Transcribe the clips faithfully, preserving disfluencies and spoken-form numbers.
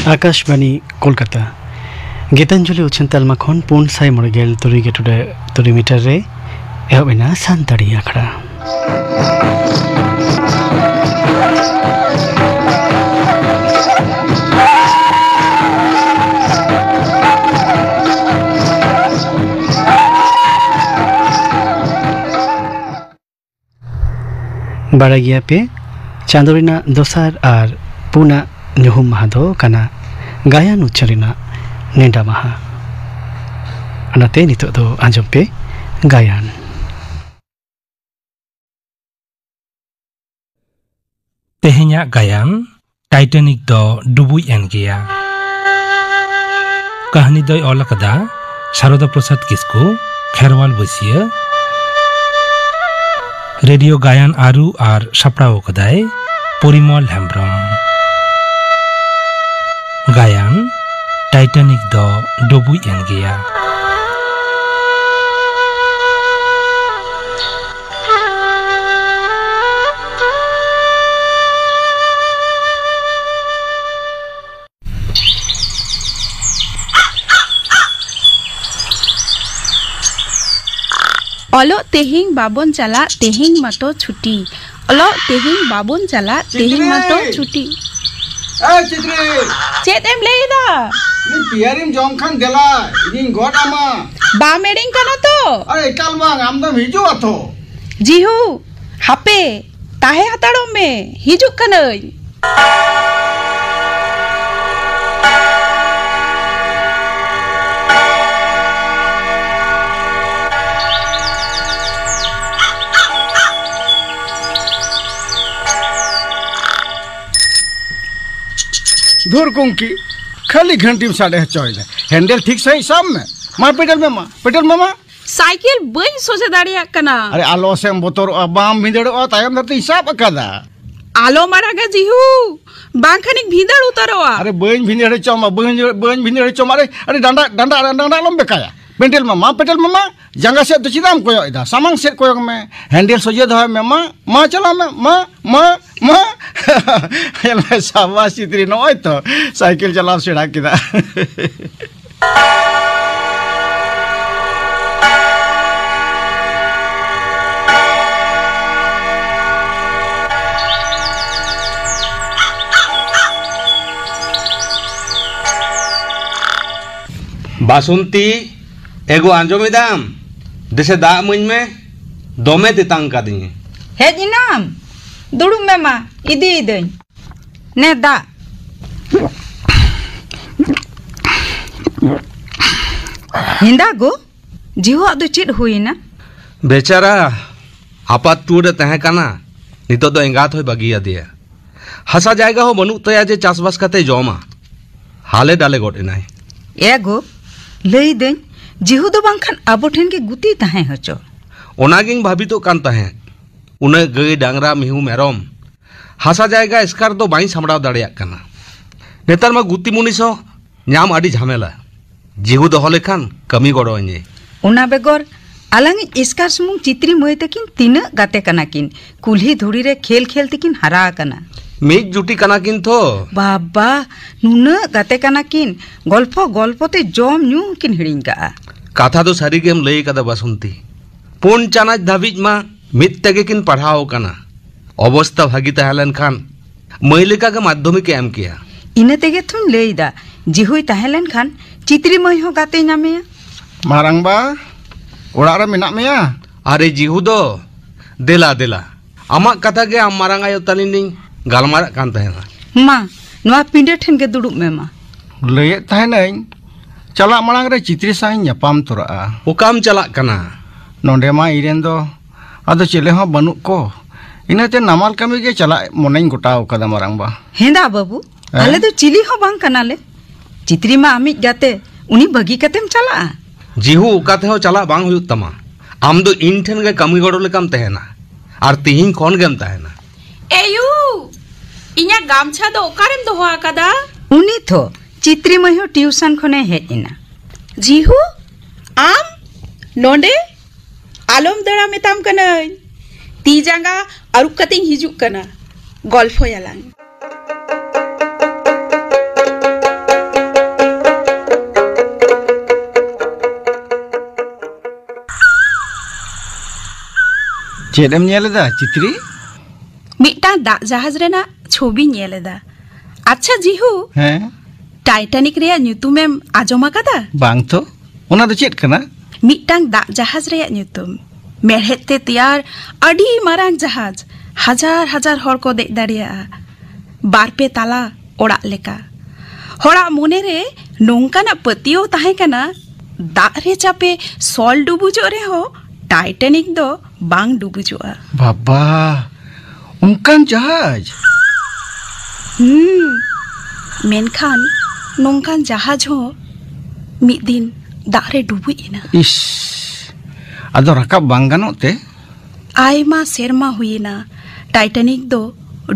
ᱟᱠᱟᱥᱵᱟᱱᱤ, ᱠᱳᱞᱠᱟᱛᱟ᱾ ᱜᱤᱛᱟᱧᱡᱚᱞᱤ ᱩᱪᱷᱟᱹᱱ ᱛᱟᱞᱢᱟ ᱠᱷᱚᱱ ᱯᱩᱱ ᱥᱟᱭ ᱢᱚᱬᱮ ᱜᱮᱞ ᱛᱩᱨᱩᱭ ᱜᱮ ᱴᱩᱰᱟᱹᱜ ᱛᱩᱨᱩᱭ ᱢᱤᱴᱟᱨ ᱨᱮ ᱮᱦᱚᱵ ᱮᱱᱟ ᱥᱟᱱᱛᱟᱲᱤ ᱟᱠᱷᱲᱟ᱾ ᱵᱟᱲᱟᱭ ᱜᱮᱭᱟ ᱯᱮ, ᱪᱟᱸᱫᱚ ᱨᱮᱱᱟᱜ ᱫᱚᱥᱟᱨ ᱟᱨ ᱯᱩᱱᱟᱜ ᱧᱩᱦᱩᱢ ᱢᱟᱦᱟ ᱫᱚ ᱠᱟᱱᱟ ᱜᱟᱭᱟᱱ ᱩᱪᱷᱟᱹᱱ ᱨᱮᱱᱟᱜ ᱱᱮᱰᱟ ᱢᱟᱦᱟ᱾ ᱚᱱᱟᱛᱮ ᱱᱤᱛᱚᱜ ᱫᱚ ᱟᱸᱡᱚᱢ ᱯᱮ ᱜᱟᱭᱟᱱ᱾ ᱛᱮᱦᱮᱧᱟᱜ ᱜᱟᱭᱟᱱ, ᱴᱟᱭᱴᱟᱱᱤᱠ ᱫᱚ ᱰᱩᱵᱩᱡ ᱮᱱ ᱜᱮᱭᱟ᱾ ᱠᱟᱹᱦᱱᱤ ᱫᱚᱭ ᱚᱞ ᱟᱠᱟᱫᱟ ᱥᱟᱨᱚᱫᱟ ᱯᱨᱚᱥᱟᱫᱽ ᱠᱤᱥᱠᱩ, ᱠᱷᱮᱨᱣᱟᱞ ᱵᱟᱹᱥᱭᱟᱹ᱾ ᱨᱮᱰᱤᱭᱳ ᱜᱟᱭᱟᱱ ᱟᱹᱨᱩ ᱟᱨ ᱥᱟᱯᱲᱟᱣ ᱟᱠᱟᱫᱟᱭ ᱯᱚᱨᱤᱢᱚᱞ ᱦᱮᱢᱵᱽᱨᱚᱢ᱾ ᱜᱟᱭᱟᱱ, ᱴᱟᱭᱴᱟᱱᱤᱠ ᱫᱚ ᱰᱩᱵᱩᱡ ᱮᱱ ᱜᱮᱭᱟ᱾ ᱚᱞᱚᱜ ᱛᱮᱦᱮᱧ ᱵᱟᱵᱚᱱ ᱪᱟᱞᱟᱜ, ᱛᱮᱦᱮᱧ ᱢᱟᱛᱚ ᱪᱷᱩᱴᱤ᱾ ᱚᱞᱚᱜ ᱛᱮᱦᱮᱧ ᱵᱟᱵᱚᱱ ᱪᱟᱞᱟᱜ, ᱛᱮᱦᱮᱧ ᱢᱟᱛᱚ ᱪᱷᱩᱴᱤ᱾ ᱮ ᱪᱤᱛᱨᱤ! ᱪᱮᱫ ᱮᱢ ᱞᱟᱹᱭ ᱮᱫᱟ? ᱩᱱᱤ ᱯᱤᱭᱟᱨᱤᱢ ᱡᱚᱢ ᱠᱷᱟᱱ ᱫᱮᱞᱟ, ᱤᱧᱤᱧ ᱜᱚᱫ ᱟᱢᱟ᱾ ᱵᱟᱢ ᱮᱲᱮᱧ ᱠᱟᱱᱟ ᱛᱚ? ᱟᱨ ᱮᱠᱟᱞ ᱵᱟᱝ, ᱟᱢ ᱫᱚᱢ ᱦᱤᱡᱩᱜᱼᱟ ᱛᱚ? ᱡᱤᱦᱩ, ᱦᱟᱯᱮ, ᱛᱟᱦᱮᱸ ᱦᱟᱛᱟᱲᱚᱜ ᱢᱮ, ᱦᱤᱡᱩᱜ ᱠᱟᱹᱱᱟᱹᱧ᱾ ᱫᱷᱩᱨ ᱠᱩᱝᱠᱤ, ᱠᱷᱟᱹᱞᱤ ᱜᱷᱟᱱᱴᱤᱢ ᱥᱟᱰᱮ ᱦᱚᱪᱚᱭᱮᱫᱟ᱾ ᱦᱮᱱᱰᱮᱞ ᱴᱷᱤᱠ ᱥᱟᱺᱦᱤᱡ ᱥᱟᱵ ᱢᱮ᱾ ᱢᱟ ᱯᱮᱰᱮᱞ ᱢᱮ, ᱢᱟ ᱯᱮᱰᱮᱞ ᱢᱮ, ᱢᱟ᱾ ᱥᱟᱭᱠᱮᱞ ᱵᱟᱹᱧ ᱥᱚᱡᱷᱮ ᱫᱟᱲᱮᱭᱟᱜ ᱠᱟᱱᱟ᱾ ᱟᱨᱮ, ᱟᱞᱚ ᱥᱮᱢ ᱵᱚᱛᱚᱨᱚᱜᱼᱟ, ᱵᱟᱢ ᱵᱷᱤᱸᱫᱟᱹᱲᱚᱜᱼᱟ, ᱛᱟᱭᱚᱢ ᱫᱷᱟᱨᱮ ᱛᱤᱧ ᱥᱟᱵ ᱟᱠᱟᱫᱟ᱾ ᱟᱞᱚᱢ ᱟᱲᱟᱜᱟ ᱡᱤᱦᱩ, ᱵᱟᱝᱠᱷᱟᱱᱤᱧ ᱵᱷᱤᱸᱫᱟᱹᱲ ᱩᱛᱟᱹᱨᱚᱜᱼᱟ᱾ ᱟᱨᱮ, ᱵᱟᱹᱧ ᱵᱷᱤᱸᱫᱟᱹᱲ ᱦᱚᱪᱚᱣᱟᱢᱟ, ᱵᱟᱹᱧ, ᱵᱟᱹᱧ ᱵᱷᱤᱸᱫᱟᱹᱲ ᱦᱚᱪᱚᱣᱟᱢᱟ᱾ ᱟᱨᱮ, ᱟᱨᱮ, ᱰᱟᱸᱰᱟ, ᱰᱟᱸᱰᱟ, ᱰᱟᱸᱰᱟ ᱟᱞᱚᱢ ᱵᱮᱠᱟᱭᱟ᱾ ᱯᱮᱱᱰᱮᱞ ᱢᱟᱢᱟ, ᱯᱮᱱᱰᱮᱞ ᱢᱟᱢᱟ, ᱡᱟᱸᱜᱟ ᱥᱮᱫ ᱫᱚ ᱪᱮᱫᱟᱜ ᱮᱢ ᱠᱚᱭᱚᱜ ᱮᱫᱟ? ᱥᱟᱢᱟᱝ ᱥᱮᱫ ᱠᱚᱭᱚᱜ ᱢᱮ᱾ ᱦᱮᱱᱰᱮᱞ ᱥᱚᱡᱷᱮ ᱫᱚᱦᱚᱭ ᱢᱮ᱾ ᱢᱟ, ᱢᱟ, ᱪᱟᱞᱟᱣ ᱢᱮ᱾ ᱢᱟ, ᱢᱟ, ᱢᱟ᱾ ᱧᱮᱞ ᱢᱮ, ᱥᱟᱵᱟᱥ ᱪᱤᱛᱨᱤ, ᱱᱚᱜᱼᱚᱭ ᱛᱚ ᱥᱟᱭᱠᱮᱞ ᱪᱟᱞᱟᱣ ᱥᱮᱬᱟ ᱠᱮᱫᱟ᱾ ᱵᱟᱥᱚᱱᱛᱤ, ᱮᱜᱳ, ᱟᱸᱡᱚᱢᱮᱫᱟᱢ? ᱫᱮᱥᱮ ᱫᱟᱜ ᱤᱢᱟᱹᱧ ᱢᱮ, ᱫᱚᱢᱮ ᱛᱮᱛᱟᱝ ᱠᱟᱫᱤᱧᱟ᱾ ᱦᱮᱡ ᱮᱱᱟᱢ? ᱫᱩᱲᱩᱵ ᱢᱮ ᱢᱟ, ᱤᱫᱤᱭᱮᱫᱟᱹᱧ᱾ ᱱᱮ ᱫᱟᱜ᱾ ᱦᱮᱸᱫᱟ ᱜᱳ, ᱡᱤᱦᱩᱣᱟᱜ ᱫᱚ ᱪᱮᱫ ᱦᱩᱭᱮᱱᱟ? ᱵᱮᱪᱟᱨᱟ, ᱟᱯᱟᱛ ᱴᱩᱣᱟᱹᱨ ᱮ ᱛᱟᱦᱮᱸ ᱠᱟᱱᱟ, ᱱᱤᱛᱚᱜ ᱫᱚ ᱮᱸᱜᱟᱛ ᱦᱚᱸᱭ ᱵᱟᱹᱜᱤᱭᱟᱫᱮᱭᱟ᱾ ᱦᱟᱥᱟ ᱡᱟᱭᱜᱟ ᱦᱚᱸ ᱵᱟᱹᱱᱩᱜ ᱛᱟᱭᱟ ᱡᱮ ᱪᱟᱥᱵᱟᱥ ᱠᱟᱛᱮ ᱡᱚᱢᱟ᱾ ᱦᱟᱞᱮ ᱰᱟᱞᱮ ᱜᱚᱫ ᱮᱱᱟᱭ᱾ ᱮ ᱜᱳ, ᱞᱟᱹᱭᱫᱟᱹᱧ, ᱡᱤᱦᱩ ᱫᱚ ᱵᱟᱝᱠᱷᱟᱱ ᱟᱵᱚ ᱴᱷᱮᱱ ᱜᱮ ᱜᱩᱛᱤ ᱛᱟᱦᱮᱸ ᱦᱚᱪᱚ᱾ ᱚᱱᱟᱜᱤᱧ ᱵᱷᱟᱵᱤᱛᱚᱜ ᱠᱟᱱ ᱛᱟᱦᱮᱸᱫ᱾ ᱩᱱᱟᱹᱜ ᱜᱟᱹᱭ, ᱰᱟᱝᱨᱟ, ᱢᱤᱦᱩ, ᱢᱮᱨᱚᱢ, ᱦᱟᱥᱟ ᱡᱟᱭᱜᱟ ᱮᱥᱠᱟᱨ ᱫᱚ ᱵᱟᱹᱧ ᱥᱟᱢᱵᱲᱟᱣ ᱫᱟᱲᱮᱭᱟᱜ ᱠᱟᱱᱟ᱾ ᱱᱮᱛᱟᱨ ᱢᱟ ᱜᱩᱛᱤ ᱢᱩᱱᱤᱥ ᱦᱚᱸ ᱧᱟᱢ ᱟᱹᱰᱤ ᱡᱷᱟᱢᱮᱞᱟ᱾ ᱡᱤᱦᱩ ᱫᱚᱦᱚ ᱞᱮᱠᱷᱟᱱ ᱠᱟᱹᱢᱤ ᱜᱚᱲᱚ ᱟᱹᱧᱮ᱾ ᱚᱱᱟ ᱵᱮᱜᱚᱨ ᱟᱞᱟᱝᱤᱡ ᱮᱥᱠᱟᱨ ᱥᱩᱢᱩᱝ ᱪᱤᱛᱨᱤ ᱢᱟᱹᱭ ᱛᱟᱹᱠᱤᱱ ᱛᱤᱱᱟᱹᱜ ᱜᱟᱛᱮ ᱠᱟᱱᱟ ᱠᱤᱱ, ᱠᱩᱞᱦᱤ ᱫᱷᱩᱲᱤ ᱨᱮ ᱠᱷᱮᱞ ᱠᱷᱮᱞ ᱛᱮᱠᱤᱱ ᱦᱟᱨᱟ ᱟᱠᱟᱱᱟ᱾ ᱢᱤᱫ ᱡᱩᱴᱤ ᱠᱟᱱᱟ ᱠᱤᱱ ᱛᱚ᱾ ᱵᱟᱵᱟ, ᱱᱩᱱᱟᱹᱜ ᱜᱟᱛᱮ ᱠᱟᱱᱟ ᱠᱤᱱ, ᱜᱚᱞᱯᱷᱚ ᱜᱚᱞᱯᱷᱚ ᱛᱮ ᱡᱚᱢ ᱧᱩ ᱦᱚᱸᱠᱤᱱ ᱦᱤᱲᱤᱧ ᱠᱟᱜᱼᱟ᱾ ᱠᱟᱛᱷᱟ ᱫᱚ ᱥᱟᱹᱨᱤ ᱜᱮᱢ ᱞᱟᱹᱭ ᱠᱟᱫᱟ ᱵᱟᱥᱚᱱᱛᱤ᱾ ᱯᱩᱱ ᱪᱟᱱᱟᱪ ᱫᱷᱟᱹᱵᱤᱡ ᱢᱟ ᱢᱤᱫ ᱛᱮᱜᱮ ᱠᱤᱱ ᱯᱟᱲᱦᱟᱣ ᱟᱠᱟᱱᱟ᱾ ᱚᱵᱚᱥᱛᱟ ᱵᱷᱟᱹᱜᱤ ᱛᱟᱦᱮᱸ ᱞᱮᱱᱠᱷᱟᱱ ᱢᱟᱹᱭ ᱞᱮᱠᱟ ᱜᱮ ᱢᱟᱫᱽᱫᱷᱚᱢᱤᱠ ᱮ ᱮᱢ ᱠᱮᱭᱟ᱾ ᱤᱱᱟᱹ ᱛᱮᱜᱮ ᱛᱷᱚᱧ ᱞᱟᱹᱭ ᱮᱫᱟ, ᱡᱤᱦᱩᱭ ᱛᱟᱦᱮᱸ ᱞᱮᱱᱠᱷᱟᱱ ᱪᱤᱛᱨᱤ ᱢᱟᱹᱭ ᱦᱚᱸ ᱜᱟᱛᱮ ᱧᱟᱢᱮᱭᱟ᱾ ᱢᱟᱨᱟᱝᱵᱟ, ᱚᱲᱟᱜ ᱨᱮ ᱢᱮᱱᱟᱜ ᱢᱮᱭᱟ? ᱟᱨᱮ ᱡᱤᱦᱩ ᱫᱚ, ᱫᱮᱞᱟ, ᱫᱮᱞᱟ᱾ ᱟᱢᱟᱜ ᱠᱟᱛᱷᱟ ᱜᱮ ᱟᱢ ᱢᱟᱨᱟᱝ ᱟᱭᱳ ᱛᱟᱹᱞᱤᱧ ᱞᱤᱧ ᱜᱟᱞᱢᱟᱨᱟᱜ ᱠᱟᱱ ᱛᱟᱦᱮᱱᱟ᱾ ᱢᱟ, ᱱᱚᱣᱟ ᱯᱤᱸᱰᱟᱹ ᱴᱷᱮᱱ ᱜᱮ ᱫᱩᱲᱩᱵ ᱢᱮ ᱢᱟ᱾ ᱞᱟᱹᱭᱮᱫ ᱛᱟᱦᱮᱱᱟᱹᱧ, ᱪᱟᱞᱟᱜ ᱢᱟᱲᱟᱝ ᱨᱮ ᱪᱤᱛᱨᱤ ᱥᱟᱶ ᱤᱧ ᱧᱟᱯᱟᱢ ᱛᱚᱨᱟᱜᱼᱟ᱾ ᱚᱠᱟᱢ ᱪᱟᱞᱟᱜ ᱠᱟᱱᱟ? ᱱᱚᱸᱰᱮ ᱢᱟ ᱤᱧ ᱨᱮᱱ ᱫᱚ ᱟᱫᱚ ᱪᱮᱞᱮ ᱦᱚᱸ ᱵᱟᱹᱱᱩᱜ ᱠᱚ᱾ ᱤᱱᱟᱹᱛᱮ ᱱᱟᱢᱟᱞ ᱠᱟᱹᱢᱤ ᱜᱮ ᱪᱟᱞᱟᱜ ᱢᱚᱱᱮᱧ ᱜᱚᱴᱟᱣ ᱠᱟᱫᱟ, ᱢᱟᱨᱟᱝᱵᱟ᱾ ᱦᱮᱸᱫᱟ ᱵᱟᱹᱵᱩ, ᱦᱮᱸ? ᱟᱞᱮ ᱫᱚ ᱪᱤᱞᱤ ᱦᱚᱸ ᱵᱟᱝ ᱠᱟᱱᱟᱞᱮ᱾ ᱪᱤᱛᱨᱤ ᱢᱟ ᱟᱢᱤᱡ ᱜᱟᱛᱮ, ᱩᱱᱤ ᱵᱟᱹᱜᱤ ᱠᱟᱛᱮᱢ ᱪᱟᱞᱟᱜᱼᱟ? ᱡᱤᱦᱩ, ᱚᱠᱟ ᱛᱮᱦᱚᱸ ᱪᱟᱞᱟᱜ ᱵᱟᱝ ᱦᱩᱭᱩᱜ ᱛᱟᱢᱟ᱾ ᱟᱢ ᱫᱚ ᱤᱧ ᱴᱷᱮᱱ ᱜᱮ ᱠᱟᱹᱢᱤ ᱜᱚᱲᱚ ᱞᱮᱠᱟᱢ ᱛᱟᱦᱮᱱᱟ, ᱟᱨ ᱛᱤᱦᱤᱧ ᱠᱷᱚᱱ ᱜᱮᱢ ᱛᱟᱦᱮᱱᱟ᱾ ᱮᱭᱩ! ᱤᱧᱟᱜ ᱜᱟᱢᱪᱷᱟ ᱫᱚ ᱚᱠᱟᱨᱮᱢ ᱫᱚᱦᱚ ᱟᱠᱟᱫᱟ? ᱩᱱᱤ ᱛᱷᱚ, ᱪᱤᱛᱨᱤ ᱢᱟᱹᱭ ᱦᱚᱸ ᱴᱤᱭᱩᱥᱚᱱ ᱠᱷᱚᱱᱮ ᱦᱮᱡ ᱮᱱᱟ᱾ ᱡᱤᱦᱩ, ᱟᱢ ᱱᱚᱰᱮ? ᱟᱞᱚᱢ ᱫᱟᱹᱲᱟ ᱢᱮᱛᱟᱢ ᱠᱟᱹᱱᱟᱹᱧ᱾ ᱛᱤ ᱡᱟᱸᱜᱟ ᱟᱹᱨᱩᱵ ᱠᱟᱛᱮᱧ ᱦᱤᱡᱩᱜ ᱠᱟᱱᱟ᱾ ᱜᱚᱞᱯᱷᱚᱭᱟᱞᱟᱝ᱾ ᱪᱮᱫ ᱮᱢ ᱧᱮᱞ ᱮᱫᱟ, ᱪᱤᱛᱨᱤ? ᱢᱤᱫᱴᱟᱝ ᱫᱟᱜ ᱡᱟᱦᱟᱡᱽ ᱨᱮᱱᱟᱜ ᱪᱷᱚᱵᱤᱧ ᱧᱮᱞ ᱮᱫᱟ᱾ ᱟᱪᱪᱷᱟ ᱡᱤᱦᱩ, ᱦᱮᱸ? ᱴᱟᱭᱴᱟᱱᱤᱠ ᱨᱮᱭᱟᱜ ᱧᱩᱛᱩᱢᱮᱢ ᱟᱸᱡᱚᱢ ᱟᱠᱟᱫᱟ? ᱵᱟᱝ ᱛᱚ᱾ ᱚᱱᱟ ᱫᱚ ᱪᱮᱫ ᱠᱟᱱᱟ? ᱢᱤᱫᱴᱟᱝ ᱫᱟᱜ ᱡᱟᱦᱟᱡᱽ ᱨᱮᱭᱟᱜ ᱧᱩᱛᱩᱢ᱾ ᱢᱮᱲᱦᱮᱫ ᱛᱮ ᱛᱮᱭᱟᱨ ᱟᱹᱰᱤ ᱢᱟᱨᱟᱝ ᱡᱟᱦᱟᱡᱽ, ᱦᱟᱡᱟᱨ ᱦᱟᱡᱟᱨ ᱦᱚᱲ ᱠᱚ ᱫᱮᱡ ᱫᱟᱲᱮᱭᱟᱜᱼᱟ᱾ ᱵᱟᱨ ᱯᱮ ᱛᱟᱞᱟ ᱚᱲᱟᱜ ᱞᱮᱠᱟ᱾ ᱦᱚᱲᱟᱜ ᱢᱚᱱᱮ ᱨᱮ ᱱᱚᱝᱠᱟᱱᱟᱜ ᱯᱟᱹᱛᱭᱟᱹᱣ ᱛᱟᱦᱮᱸ ᱠᱟᱱᱟ, ᱫᱟᱜ ᱨᱮ ᱪᱟᱯᱮ ᱥᱚᱞ ᱰᱩᱵᱩᱡᱚᱜ ᱨᱮᱦᱚᱸ ᱴᱟᱭᱴᱟᱱᱤᱠ ᱫᱚ ᱵᱟᱝ ᱰᱩᱵᱩᱡᱚᱜᱼᱟ᱾ ᱵᱟᱵᱟ, ᱚᱱᱠᱟᱱ ᱡᱟᱦᱟᱡᱽ? ᱦᱩᱸ, ᱢᱮᱱᱠᱷᱟᱱ ᱱᱚᱝᱠᱟᱱ ᱡᱟᱦᱟᱡᱽ ᱦᱚᱸ ᱢᱤᱫ ᱫᱤᱱ ᱫᱟᱜ ᱨᱮ ᱰᱩᱵᱩᱡ ᱮᱱᱟ᱾ ᱤᱥ, ᱟᱫᱚ ᱨᱟᱠᱟᱵ ᱵᱟᱝ ᱜᱟᱱᱚᱜ ᱛᱮ? ᱟᱭᱢᱟ ᱥᱮᱨᱢᱟ ᱦᱩᱭᱮᱱᱟ ᱴᱟᱭᱴᱟᱱᱤᱠ ᱫᱚ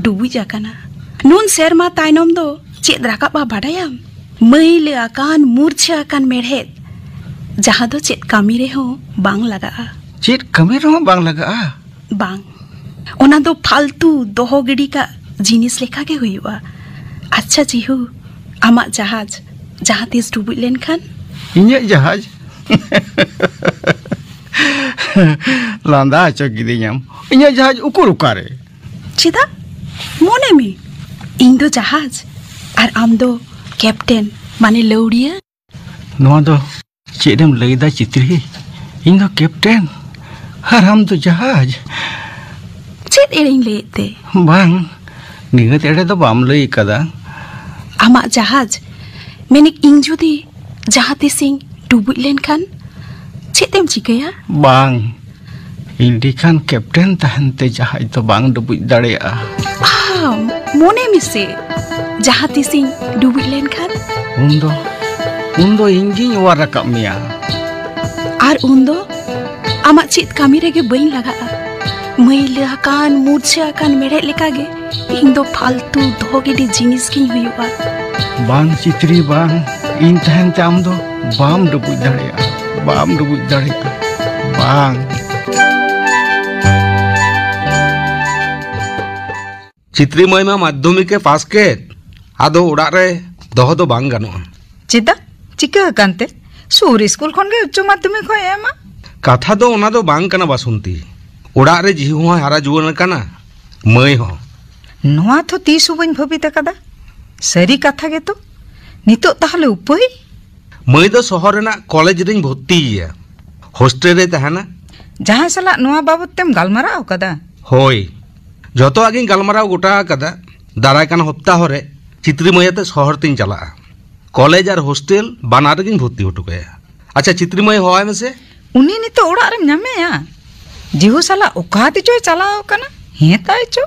ᱰᱩᱵᱩᱡ ᱟᱠᱟᱱᱟ᱾ ᱱᱩᱱ ᱥᱮᱨᱢᱟ ᱛᱟᱭᱱᱚᱢ ᱫᱚ ᱪᱮᱫ ᱨᱟᱠᱟᱵᱼᱟ ᱵᱟᱰᱟᱭᱟᱢ? ᱢᱟᱹᱭᱞᱟᱹ ᱟᱠᱟᱱ, ᱢᱩᱨᱪᱷᱟᱹ ᱟᱠᱟᱱ ᱢᱮᱲᱦᱮᱫ, ᱡᱟᱦᱟᱸ ᱫᱚ ᱪᱮᱫ ᱠᱟᱹᱢᱤ ᱨᱮᱦᱚᱸ ᱵᱟᱝ ᱞᱟᱜᱟᱜᱼᱟ᱾ ᱪᱮᱫ ᱠᱟᱹᱢᱤ ᱨᱮᱦᱚᱸ ᱵᱟᱝ ᱞᱟᱜᱟᱜᱼᱟ? ᱵᱟᱝ, ᱚᱱᱟ ᱫᱚ ᱯᱷᱟᱞᱛᱩ ᱫᱚᱦᱚ ᱜᱤᱰᱤ ᱠᱟᱜ ᱡᱤᱱᱤᱥ ᱞᱮᱠᱟ ᱜᱮ ᱦᱩᱭᱩᱜᱼᱟ᱾ ᱟᱪᱪᱷᱟ ᱡᱤᱦᱩ, ᱟᱢᱟᱜ ᱡᱟᱦᱟᱡᱽ ᱡᱟᱦᱟᱸ ᱛᱤᱥ ᱰᱩᱵᱩᱡ ᱞᱮᱱᱠᱷᱟᱱ? ᱤᱧᱟᱹᱜ ᱡᱟᱦᱟᱡᱽ? ᱞᱟᱸᱫᱟ ᱦᱚᱪᱚ ᱠᱤᱫᱤᱧᱟᱢ᱾ ᱤᱧᱟᱹᱜ ᱡᱟᱦᱟᱡᱽ ᱩᱠᱩᱨ ᱚᱠᱟᱨᱮ? ᱪᱮᱫᱟᱜ? ᱢᱚᱱᱮ ᱢᱮ, ᱤᱧ ᱫᱚ ᱡᱟᱦᱟᱡᱽ ᱟᱨ ᱟᱢ ᱫᱚ ᱠᱮᱯᱴᱮᱱ, ᱢᱟᱱᱮ ᱞᱟᱹᱣᱲᱤᱭᱟᱹ᱾ ᱱᱚᱣᱟ ᱫᱚ ᱪᱮᱫ ᱮᱢ ᱞᱟᱹᱭᱫᱟ ᱪᱤᱛᱨᱤ? ᱤᱧ ᱫᱚ ᱠᱮᱯᱴᱮᱱ ᱟᱨ ᱟᱢ ᱫᱚ ᱡᱟᱦᱟᱡᱽ᱾ ᱪᱮᱫ ᱮᱲᱮᱧ ᱞᱟᱹᱭᱮᱫ ᱛᱮ? ᱵᱟᱝ, ᱱᱤᱦᱟᱹᱛ ᱮᱲᱮ ᱫᱚ ᱵᱟᱢ ᱞᱟᱹᱭ ᱠᱟᱫᱟ᱾ ᱟᱢᱟᱜ ᱡᱟᱦᱟᱡᱽ, ᱢᱮᱱᱮᱫ ᱤᱧ ᱡᱩᱫᱤ ᱡᱟᱦᱟᱸ ᱛᱤᱥᱤᱧ ᱰᱩᱵᱩᱡ ᱞᱮᱱᱠᱷᱟᱱ ᱪᱮᱫ ᱮᱢ ᱪᱤᱠᱟᱹᱭᱟ? ᱵᱟᱝ, ᱤᱧ ᱰᱤᱠᱷᱟᱱ ᱠᱮᱯᱴᱮᱱ ᱛᱟᱦᱮᱱ ᱛᱮ ᱡᱟᱦᱟᱡᱽ ᱫᱚ ᱵᱟᱝ ᱰᱩᱵᱩᱡ ᱫᱟᱲᱮᱭᱟᱜᱼᱟ᱾ ᱟᱢ ᱢᱚᱱᱮ ᱢᱮᱥᱮ, ᱡᱟᱦᱟᱸ ᱛᱤᱥᱤᱧ ᱰᱩᱵᱩᱡ ᱞᱮᱱᱠᱷᱟᱱ? ᱩᱱᱫᱚ, ᱩᱱᱫᱚ ᱤᱧ ᱜᱤᱧ ᱚᱣᱟᱨ ᱨᱟᱠᱟᱵ ᱢᱮᱭᱟ᱾ ᱟᱨ ᱩᱱᱫᱚ ᱟᱢᱟᱜ ᱪᱮᱫ ᱠᱟᱹᱢᱤ ᱨᱮᱜᱮ ᱵᱟᱹᱧ ᱞᱟᱜᱟᱜᱼᱟ᱾ ᱢᱟᱹᱭᱞᱟᱹ ᱟᱠᱟᱱ, ᱢᱩᱨᱪᱷᱟᱹ ᱟᱠᱟᱱ ᱢᱮᱲᱦᱮᱫ ᱞᱮᱠᱟᱜᱮ ᱤᱧ ᱫᱚ ᱯᱷᱟᱞᱛᱩ ᱫᱚᱦᱚ ᱜᱤᱰᱤ ᱡᱤᱱᱤᱥ ᱜᱤᱧ ᱦᱩᱭᱩᱜᱼᱟ᱾ ᱵᱟᱝ ᱪᱤᱛᱨᱤ, ᱵᱟᱝ᱾ ᱤᱧ ᱛᱟᱦᱮᱱ ᱛᱮ ᱟᱢ ᱫᱚ ᱵᱟᱢ ᱰᱩᱵᱩᱡ ᱫᱟᱲᱮᱭᱟᱜᱼᱟ, ᱵᱟᱢ ᱰᱩᱵᱩᱡ ᱫᱟᱲᱮᱭᱟᱜᱼᱟ, ᱵᱟᱝ᱾ ᱪᱤᱛᱨᱤ ᱢᱟᱹᱭ ᱢᱟ ᱢᱟᱫᱽᱫᱷᱚᱢᱤᱠ ᱮ ᱯᱟᱥ ᱠᱮᱫ, ᱟᱫᱚ ᱚᱲᱟᱜ ᱨᱮ ᱫᱚᱦᱚ ᱫᱚ ᱵᱟᱝ ᱜᱟᱱᱚᱜᱼᱟ᱾ ᱪᱮᱫᱟᱜ? ᱪᱤᱠᱟᱹ ᱟᱠᱟᱱ ᱛᱮ? ᱥᱩᱨ ᱥᱠᱩᱞ ᱠᱷᱚᱱ ᱜᱮ ᱩᱪᱪᱚ ᱢᱟᱫᱽᱫᱷᱚᱢᱤᱠ ᱦᱚᱸᱭ ᱮᱢᱟ᱾ ᱠᱟᱛᱷᱟ ᱫᱚ ᱚᱱᱟ ᱫᱚ ᱵᱟᱝ ᱠᱟᱱᱟ ᱵᱟᱥᱚᱱᱛᱤ᱾ ᱚᱲᱟᱜ ᱨᱮ ᱡᱤᱦᱩ ᱦᱚᱸᱭ ᱦᱟᱨᱟ ᱡᱩᱣᱟᱹᱱ ᱟᱠᱟᱱᱟ, ᱢᱟᱹᱭ ᱦᱚᱸ᱾ ᱱᱚᱣᱟ ᱛᱚ ᱛᱤᱥ ᱦᱚᱸ ᱵᱟᱹᱧ ᱵᱷᱟᱹᱵᱤᱛ ᱟᱠᱟᱫᱟ᱾ ᱥᱟᱹᱨᱤ ᱠᱟᱛᱷᱟ ᱜᱮᱛᱚ᱾ ᱱᱤᱛᱚᱜ ᱛᱟᱦᱞᱮ ᱩᱯᱟᱹᱭ? ᱢᱟᱹᱭ ᱫᱚ ᱥᱚᱦᱚᱨ ᱨᱮᱱᱟᱜ ᱠᱚᱞᱮᱡᱽ ᱨᱤᱧ ᱵᱷᱚᱨᱛᱤᱭᱮᱭᱟ᱾ ᱦᱳᱥᱴᱮᱞ ᱨᱮᱭ ᱛᱟᱦᱮᱱᱟ᱾ ᱡᱟᱦᱟᱸᱭ ᱥᱟᱞᱟᱜ ᱱᱚᱣᱟ ᱵᱟᱵᱚᱛ ᱛᱮᱢ ᱜᱟᱞᱢᱟᱨᱟᱣ ᱟᱠᱟᱫᱟ? ᱦᱳᱭ, ᱡᱚᱛᱚᱣᱟᱜ ᱜᱤᱧ ᱜᱟᱞᱢᱟᱨᱟᱣ ᱜᱚᱴᱟ ᱟᱠᱟᱫᱟ᱾ ᱫᱟᱨᱟᱭ ᱠᱟᱱ ᱦᱚᱯᱛᱟᱦᱚ ᱨᱮ ᱪᱤᱛᱨᱤ ᱢᱟᱹᱭ ᱟᱛᱮ ᱥᱚᱦᱚᱨ ᱛᱤᱧ ᱪᱟᱞᱟᱜᱼᱟ᱾ ᱠᱚᱞᱮᱡᱽ ᱟᱨ ᱦᱳᱥᱴᱮᱞ ᱵᱟᱱᱟᱨ ᱨᱮᱜᱤᱧ ᱵᱷᱚᱨᱛᱤ ᱦᱚᱴᱚ ᱠᱟᱭᱟ᱾ ᱟᱪᱪᱷᱟ, ᱪᱤᱛᱨᱤ ᱢᱟᱹᱭ ᱦᱚᱦᱚᱣᱟᱭ ᱢᱮᱥᱮ᱾ ᱩᱱᱤ ᱱᱤᱛᱚᱜ ᱚᱲᱟᱜ ᱨᱮᱢ ᱧᱟᱢᱮᱭᱟ? ᱡᱤᱦᱩ ᱥᱟᱞᱟᱜ ᱚᱠᱟ ᱛᱮᱪᱚᱭ ᱪᱟᱞᱟᱣ ᱟᱠᱟᱱᱟ᱾ ᱦᱮᱸ ᱛᱟᱭ ᱪᱚ᱾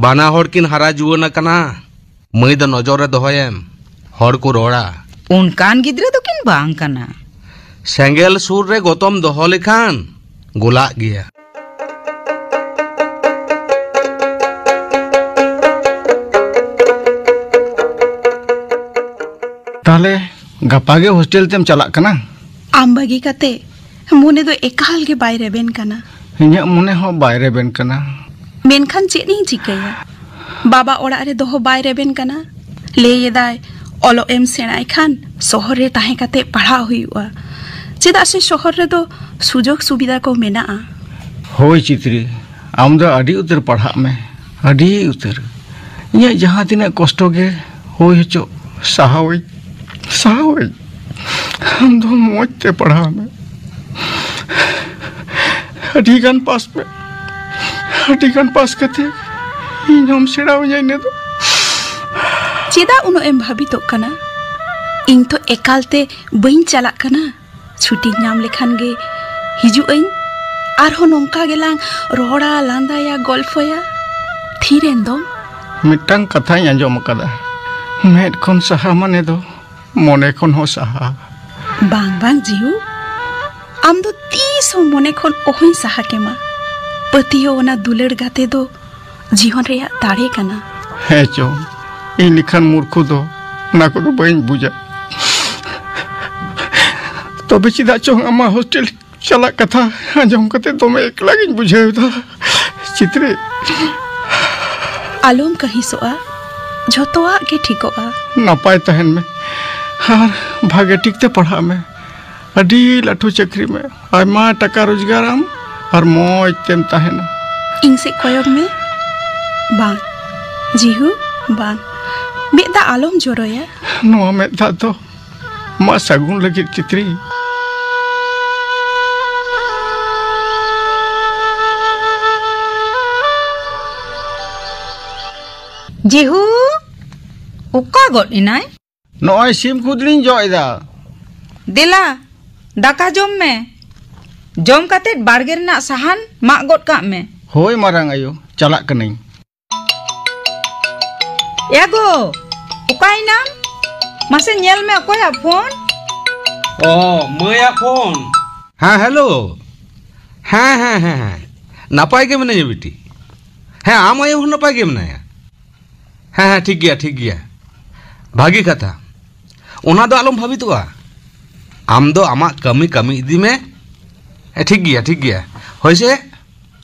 ᱵᱟᱱᱟ ᱦᱚᱲ ᱠᱤᱱ ᱦᱟᱨᱟ ᱡᱩᱣᱟᱹᱱ ᱟᱠᱟᱱᱟ᱾ ᱢᱟᱹᱭ ᱫᱚ ᱱᱚᱡᱚᱨ ᱨᱮ ᱫᱚᱦᱚᱭᱮᱢ, ᱦᱚᱲ ᱠᱚ ᱨᱚᱲᱟ᱾ ᱚᱱᱠᱟᱱ ᱜᱤᱫᱽᱨᱟᱹ ᱫᱚᱠᱤᱱ ᱵᱟᱝ ᱠᱟᱱᱟ᱾ ᱥᱮᱸᱜᱮᱞ ᱥᱩᱨ ᱨᱮ ᱜᱚᱛᱚᱢ ᱫᱚᱦᱚ ᱞᱮᱠᱷᱟᱱ ᱜᱚᱞᱟᱜ ᱜᱮᱭᱟ᱾ ᱛᱟᱦᱞᱮ ᱜᱟᱯᱟ ᱜᱮ ᱦᱳᱥᱴᱮᱞ ᱛᱮᱢ ᱪᱟᱞᱟᱜ ᱠᱟᱱᱟ? ᱟᱢ ᱵᱟᱹᱜᱤ ᱠᱟᱛᱮ ᱢᱚᱱᱮ ᱫᱚ ᱮᱠᱟᱞ ᱜᱮ ᱵᱟᱭ ᱨᱮᱵᱮᱱ ᱠᱟᱱᱟ᱾ ᱤᱧᱟᱹᱜ ᱢᱚᱱᱮ ᱦᱚᱸ ᱵᱟᱭ ᱨᱮᱵᱮᱱ ᱠᱟᱱᱟ᱾ ᱢᱮᱱᱠᱷᱟᱱ ᱪᱮᱫ ᱤᱧ ᱪᱤᱠᱟᱹᱭᱟ? ᱵᱟᱵᱟ ᱚᱲᱟᱜ ᱨᱮ ᱫᱚᱦᱚ ᱵᱟᱭ ᱨᱮᱵᱮᱱ ᱠᱟᱱᱟ᱾ ᱞᱟᱹᱭ ᱮᱫᱟᱭ, ᱚᱞᱚᱜ ᱮᱢ ᱥᱮᱬᱟᱭ ᱠᱷᱟᱱ ᱥᱚᱦᱚᱨ ᱨᱮ ᱛᱟᱦᱮᱸ ᱠᱟᱛᱮ ᱯᱟᱲᱦᱟᱣ ᱦᱩᱭᱩᱜᱼᱟ, ᱪᱮᱫᱟᱜ ᱥᱮ ᱥᱚᱦᱚᱨ ᱨᱮᱫᱚ ᱥᱩᱡᱳᱜᱽ ᱥᱩᱵᱤᱫᱷᱟ ᱠᱚ ᱢᱮᱱᱟᱜᱼᱟ᱾ ᱦᱳᱭ ᱪᱤᱛᱨᱤ, ᱟᱢ ᱫᱚ ᱟᱹᱰᱤ ᱩᱛᱟᱹᱨ ᱯᱟᱲᱦᱟᱜ ᱢᱮ, ᱟᱹᱰᱤ ᱩᱛᱟᱹᱨ᱾ ᱤᱧᱟᱹᱜ ᱡᱟᱦᱟᱸ ᱛᱤᱱᱟᱹᱜ ᱠᱚᱥᱴᱚ ᱜᱮ ᱦᱩᱭ ᱦᱚᱪᱚᱜ, ᱥᱟᱦᱟᱣᱟᱹᱧ, ᱥᱟᱦᱟᱣᱟᱹᱧ᱾ ᱟᱢ ᱫᱚ ᱢᱚᱡᱽ ᱛᱮ ᱯᱟᱲᱦᱟᱣ ᱢᱮ, ᱟᱹᱰᱤ ᱜᱟᱱ ᱯᱟᱥ ᱢᱮ, ᱟᱹᱰᱤ ᱜᱟᱱ ᱯᱟᱥ ᱠᱟᱛᱮ ᱤᱧ ᱦᱚᱸᱢ ᱥᱮᱬᱟᱣᱟᱹᱧᱟ ᱤᱱᱟᱹ ᱫᱚ᱾ ᱪᱮᱫᱟᱜ ᱩᱱᱟᱹᱜ ᱮᱢ ᱵᱷᱟᱵᱤᱛᱚᱜ ᱠᱟᱱᱟ? ᱤᱧ ᱛᱚ ᱮᱠᱟᱞ ᱛᱮ ᱵᱟᱹᱧ ᱪᱟᱞᱟᱜ ᱠᱟᱱᱟ᱾ ᱪᱷᱩᱴᱤᱧ ᱧᱟᱢ ᱞᱮᱠᱷᱟᱱ ᱜᱮ ᱦᱤᱡᱩᱜ ᱟᱹᱧ᱾ ᱟᱨᱦᱚᱸ ᱱᱚᱝᱠᱟ ᱜᱮᱞᱟᱝ ᱨᱚᱲᱟ, ᱞᱟᱸᱫᱟᱭᱟ, ᱜᱚᱞᱯᱷᱚᱭᱟ᱾ ᱛᱷᱤᱨ ᱮᱱ ᱫᱚᱢ᱾ ᱢᱤᱫᱴᱟᱝ ᱠᱟᱛᱷᱟᱧ ᱟᱸᱡᱚᱢ ᱟᱠᱟᱫᱟ, ᱢᱮᱫ ᱠᱷᱚᱱ ᱥᱟᱦᱟ ᱢᱟᱱᱮ ᱫᱚ ᱢᱚᱱᱮ ᱠᱷᱚᱱ ᱦᱚᱸ ᱥᱟᱦᱟ᱾ ᱵᱟᱝ, ᱵᱟᱝ ᱡᱤᱦᱩ, ᱟᱢ ᱫᱚ ᱛᱤᱥ ᱦᱚᱸ ᱢᱚᱱᱮ ᱠᱷᱚᱱ ᱚᱦᱚᱧ ᱥᱟᱦᱟ ᱠᱮᱢᱟ᱾ ᱯᱟᱹᱛᱭᱟᱹᱣ ᱚᱱᱟ ᱫᱩᱞᱟᱹᱲ ᱜᱟᱛᱮ ᱫᱚ ᱡᱤᱭᱚᱱ ᱨᱮᱭᱟᱜ ᱫᱟᱲᱮ ᱠᱟᱱᱟ᱾ ᱦᱮᱸ ᱪᱚᱝ, ᱤᱧ ᱞᱮᱠᱟᱱ ᱢᱩᱨᱠᱷᱩ ᱫᱚ ᱚᱱᱟ ᱠᱚᱫᱚ ᱵᱟᱹᱧ ᱵᱩᱡᱟ᱾ ᱛᱚᱵᱮ ᱪᱮᱫᱟᱜ ᱪᱚᱝ ᱟᱢᱟᱜ ᱦᱳᱥᱴᱮᱞ ᱪᱟᱞᱟᱜ ᱠᱟᱛᱷᱟ ᱟᱸᱡᱚᱢ ᱠᱟᱛᱮ ᱫᱚᱢᱮ ᱮᱠᱞᱟ ᱜᱤᱧ ᱵᱩᱡᱷᱟᱹᱣ ᱮᱫᱟ᱾ ᱪᱤᱛᱨᱤ, ᱟᱞᱚᱢ ᱠᱟᱹᱦᱤᱥᱚᱜᱼᱟ, ᱡᱷᱚᱛᱚᱣᱟᱜ ᱜᱮ ᱴᱷᱤᱠᱚᱜᱼᱟ᱾ ᱱᱟᱯᱟᱭ ᱛᱟᱦᱮᱱ ᱢᱮ ᱟᱨ ᱵᱷᱟᱜᱮ ᱴᱷᱤᱠ ᱛᱮ ᱯᱟᱲᱦᱟᱜ ᱢᱮ᱾ ᱟᱹᱰᱤ ᱞᱟᱹᱴᱩ ᱪᱟᱹᱠᱨᱤ ᱢᱮ, ᱟᱭᱢᱟ ᱴᱟᱠᱟ ᱨᱳᱡᱽᱜᱟᱨᱟᱢ ᱟᱨ ᱢᱚᱡᱽ ᱛᱮᱢ ᱛᱟᱦᱮᱱᱟ᱾ ᱤᱧ ᱥᱮᱫ ᱠᱚᱭᱚᱜ ᱢᱮ᱾ ᱵᱟᱝ, ᱡᱤᱦᱩ, ᱵᱟᱝ᱾ ᱢᱮᱫ ᱫᱟᱜ ᱟᱞᱚᱢ ᱡᱚᱨᱚᱭᱟ᱾ ᱱᱚᱣᱟ ᱢᱮᱫ ᱫᱟᱜ ᱫᱚ ᱟᱢᱟᱜ ᱥᱟᱹᱜᱩᱱ ᱞᱟᱹᱜᱤᱫ, ᱪᱤᱛᱨᱤ᱾ ᱡᱤᱦᱩ, ᱚᱠᱟ ᱜᱚᱫ ᱮᱱᱟᱭ? ᱱᱚᱜᱼᱚᱭ ᱥᱤᱢ ᱠᱷᱩᱫᱽ ᱞᱤᱧ ᱡᱚᱜ ᱮᱫᱟ᱾ ᱫᱮᱞᱟ, ᱫᱟᱠᱟ ᱡᱚᱢ ᱢᱮ᱾ ᱡᱚᱢ ᱠᱟᱛᱮᱫ ᱵᱟᱲᱜᱮ ᱨᱮᱱᱟᱜ ᱥᱟᱦᱟᱱ ᱢᱟᱜ ᱜᱚᱫ ᱠᱟᱜ ᱢᱮ᱾ ᱦᱳᱭ ᱢᱟᱨᱟᱝ ᱟᱭᱳ, ᱪᱟᱞᱟᱜ ᱠᱟᱹᱱᱟᱹᱧ᱾ ᱮ ᱜᱳ, ᱚᱠᱟᱭᱮᱱᱟᱢ? ᱢᱟᱥᱮ ᱧᱮᱞ ᱢᱮ, ᱚᱠᱚᱭᱟᱜ ᱯᱷᱳᱱ? ᱚ, ᱢᱟᱹᱭᱟᱜ ᱯᱷᱳᱱ᱾ ᱦᱮᱸ, ᱦᱮᱞᱳ᱾ ᱦᱮᱸ, ᱦᱮᱸ, ᱦᱮᱸ, ᱦᱮᱸ᱾ ᱱᱟᱯᱟᱭ ᱜᱮ ᱢᱮᱱᱟᱧᱟ ᱵᱤᱴᱤ᱾ ᱦᱮᱸ, ᱟᱢ ᱟᱭᱳ ᱦᱚᱸ ᱱᱟᱯᱟᱭ ᱜᱮ ᱢᱮᱱᱟᱭᱟ᱾ ᱦᱮᱸ, ᱦᱮᱸ, ᱴᱷᱤᱠ ᱜᱮᱭᱟ, ᱴᱷᱤᱠ ᱜᱮᱭᱟ᱾ ᱵᱷᱟᱹᱜᱤ ᱠᱟᱛᱷᱟ᱾ ᱚᱱᱟ ᱫᱚ ᱟᱞᱚᱢ ᱵᱷᱟᱵᱤᱛᱚᱜᱼᱟ᱾ ᱟᱢ ᱫᱚ ᱟᱢᱟᱜ ᱠᱟᱹᱢᱤ ᱠᱟᱹᱢᱤ ᱤᱫᱤ ᱢᱮ᱾ ᱦᱮᱸ, ᱴᱷᱤᱠ ᱜᱮᱭᱟ, ᱴᱷᱤᱠ ᱜᱮᱭᱟ᱾ ᱦᱳᱭ ᱥᱮ?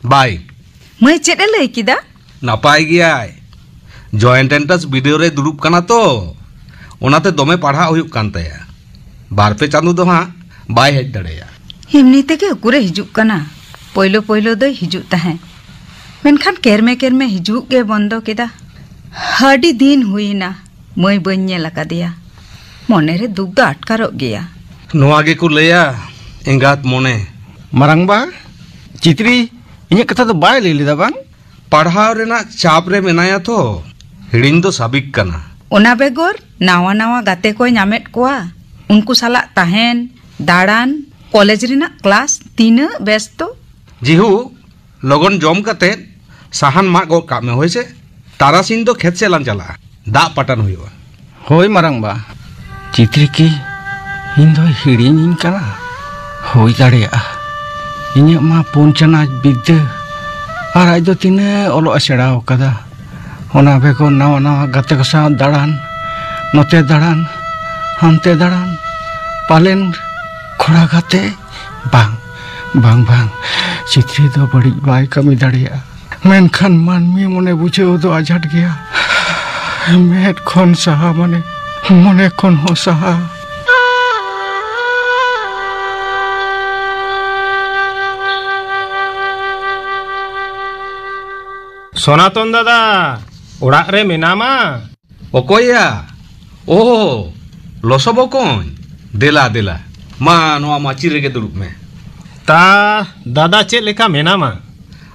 ᱵᱟᱭ᱾ ᱢᱟᱹᱭ ᱪᱮᱫ ᱮ ᱞᱟᱹᱭ ᱠᱮᱫᱟ? ᱱᱟᱯᱟᱭ ᱜᱮᱭᱟᱭ᱾ ᱡᱚᱭᱮᱱᱴ ᱮᱱᱴᱨᱟᱱᱥ ᱵᱤᱰᱟᱹᱣ ᱨᱮ ᱫᱩᱲᱩᱵ ᱠᱟᱱᱟ ᱛᱚ, ᱚᱱᱟᱛᱮ ᱫᱚᱢᱮ ᱯᱟᱲᱦᱟᱜ ᱦᱩᱭᱩᱜ ᱠᱟᱱ ᱛᱟᱭᱟ᱾ ᱵᱟᱨ ᱯᱮ ᱪᱟᱸᱫᱚ ᱫᱚ ᱦᱟᱸᱜ ᱵᱟᱭ ᱦᱮᱡ ᱫᱟᱲᱮᱭᱟᱜᱼᱟ᱾ ᱮᱢᱱᱤ ᱛᱮᱜᱮ ᱩᱠᱩᱨᱮ ᱦᱤᱡᱩᱜ ᱠᱟᱱᱟ? ᱯᱳᱭᱞᱳ ᱯᱳᱭᱞᱳ ᱫᱚᱭ ᱦᱤᱡᱩᱜ ᱛᱟᱦᱮᱸᱫ, ᱢᱮᱱᱠᱷᱟᱱ ᱠᱮᱨᱢᱮ ᱠᱮᱨᱢᱮ ᱦᱤᱡᱩᱜ ᱜᱮ ᱵᱚᱱᱫᱚ ᱠᱮᱫᱟ᱾ ᱟᱹᱰᱤ ᱫᱤᱱ ᱦᱩᱭᱮᱱᱟ ᱢᱟᱹᱭ ᱵᱟᱹᱧ ᱧᱮᱞ ᱟᱠᱟᱫᱮᱭᱟ᱾ ᱢᱚᱱᱮᱨᱮ ᱫᱩᱠ ᱫᱚ ᱟᱴᱠᱟᱨᱚᱜ ᱜᱮᱭᱟ᱾ ᱱᱚᱣᱟ ᱜᱮᱠᱚ ᱞᱟᱹᱭᱟ ᱮᱸᱜᱟᱛ ᱢᱚᱱᱮ᱾ ᱢᱟᱨᱟᱝᱵᱟ, ᱪᱤᱛᱨᱤ ᱤᱧᱟᱹᱜ ᱠᱟᱛᱷᱟ ᱫᱚ ᱵᱟᱭ ᱞᱟᱹᱭ ᱞᱮᱫᱟ ᱵᱟᱝ? ᱯᱟᱲᱦᱟᱣ ᱨᱮᱱᱟᱜ ᱪᱟᱯ ᱨᱮ ᱢᱮᱱᱟᱭᱟ ᱛᱚ, ᱦᱤᱲᱤᱧ ᱫᱚ ᱥᱟᱵᱤᱠ ᱠᱟᱱᱟ᱾ ᱚᱱᱟ ᱵᱮᱜᱚᱨ ᱱᱟᱣᱟ ᱱᱟᱣᱟ ᱜᱟᱛᱮ ᱠᱚᱭ ᱧᱟᱢᱮᱫ ᱠᱚᱣᱟ, ᱩᱱᱠᱩ ᱥᱟᱞᱟᱜ ᱛᱟᱦᱮᱱ, ᱫᱟᱬᱟᱱ, ᱠᱚᱞᱮᱡᱽ ᱨᱮᱱᱟᱜ ᱠᱞᱟᱥ, ᱛᱤᱱᱟᱹᱜ ᱵᱮᱥᱛᱚ᱾ ᱡᱤᱦᱩ, ᱞᱚᱜᱚᱱ ᱡᱚᱢ ᱠᱟᱛᱮ ᱥᱟᱦᱟᱱ ᱢᱟᱜ ᱜᱚᱫ ᱠᱟᱜ ᱢᱮ, ᱦᱳᱭ ᱥᱮ? ᱛᱟᱨᱟᱥᱤᱧ ᱫᱚ ᱠᱷᱮᱛ ᱥᱮᱫ ᱞᱟᱝ ᱪᱟᱞᱟᱜᱼᱟ, ᱫᱟᱜ ᱯᱟᱴᱟᱱ ᱦᱩᱭᱩᱜᱼᱟ᱾ ᱦᱳᱭ ᱢᱟᱨᱟᱝᱵᱟ᱾ ᱪᱤᱛᱨᱤ ᱠᱤ ᱤᱧ ᱫᱚᱭ ᱦᱤᱲᱤᱧᱤᱧ ᱠᱟᱱᱟ? ᱦᱩᱭ ᱫᱟᱲᱮᱭᱟᱜᱼᱟ᱾ ᱤᱧᱟᱹᱜ ᱢᱟ ᱯᱩᱱ ᱪᱟᱱᱟᱪ ᱵᱤᱫᱽᱫᱟᱹ ᱟᱨ ᱟᱡ ᱫᱚ ᱛᱤᱱᱟᱹᱜ ᱚᱞᱚᱜ ᱮ ᱥᱮᱬᱟ ᱟᱠᱟᱫᱟ᱾ ᱚᱱᱟ ᱵᱮᱜᱚᱨ ᱱᱟᱣᱟ ᱱᱟᱣᱟ ᱜᱟᱛᱮ ᱠᱚ ᱥᱟᱶ ᱫᱟᱬᱟᱱ, ᱱᱚᱛᱮ ᱫᱟᱬᱟᱱ, ᱦᱟᱱᱛᱮ ᱫᱟᱬᱟᱱ᱾ ᱯᱟᱞᱮᱱ ᱠᱚᱲᱟ ᱜᱟᱛᱮ? ᱵᱟᱝ, ᱵᱟᱝ, ᱵᱟᱝ᱾ ᱪᱤᱛᱨᱤ ᱫᱚ ᱵᱟᱹᱲᱤᱡ ᱵᱟᱭ ᱠᱟᱹᱢᱤ ᱫᱟᱲᱮᱭᱟᱜᱼᱟ᱾ ᱢᱮᱱᱠᱷᱟᱱ ᱢᱟᱹᱱᱢᱤ ᱢᱚᱱᱮ ᱵᱩᱡᱷᱟᱹᱣ ᱫᱚ ᱟᱡᱷᱟᱴ ᱜᱮᱭᱟ᱾ ᱢᱮᱫ ᱠᱷᱚᱱ ᱥᱟᱦᱟ ᱢᱟᱱᱮ ᱢᱚᱱᱮ ᱠᱷᱚᱱ ᱦᱚᱸ ᱥᱟᱦᱟ᱾ ᱥᱚᱱᱟᱛᱚᱱ ᱫᱟᱫᱟ, ᱚᱲᱟᱜ ᱨᱮ ᱢᱮᱱᱟᱢᱟ? ᱚᱠᱚᱭᱭᱟ? ᱳ, ᱞᱚᱥᱚ ᱵᱚᱠᱚᱧ, ᱫᱮᱞᱟ, ᱫᱮᱞᱟ᱾ ᱢᱟ, ᱱᱚᱣᱟ ᱢᱟᱹᱪᱤ ᱨᱮᱜᱮ ᱫᱩᱲᱩᱵ ᱢᱮ᱾ ᱛᱟ, ᱫᱟᱫᱟ, ᱪᱮᱫ ᱞᱮᱠᱟ ᱢᱮᱱᱟᱢᱟ?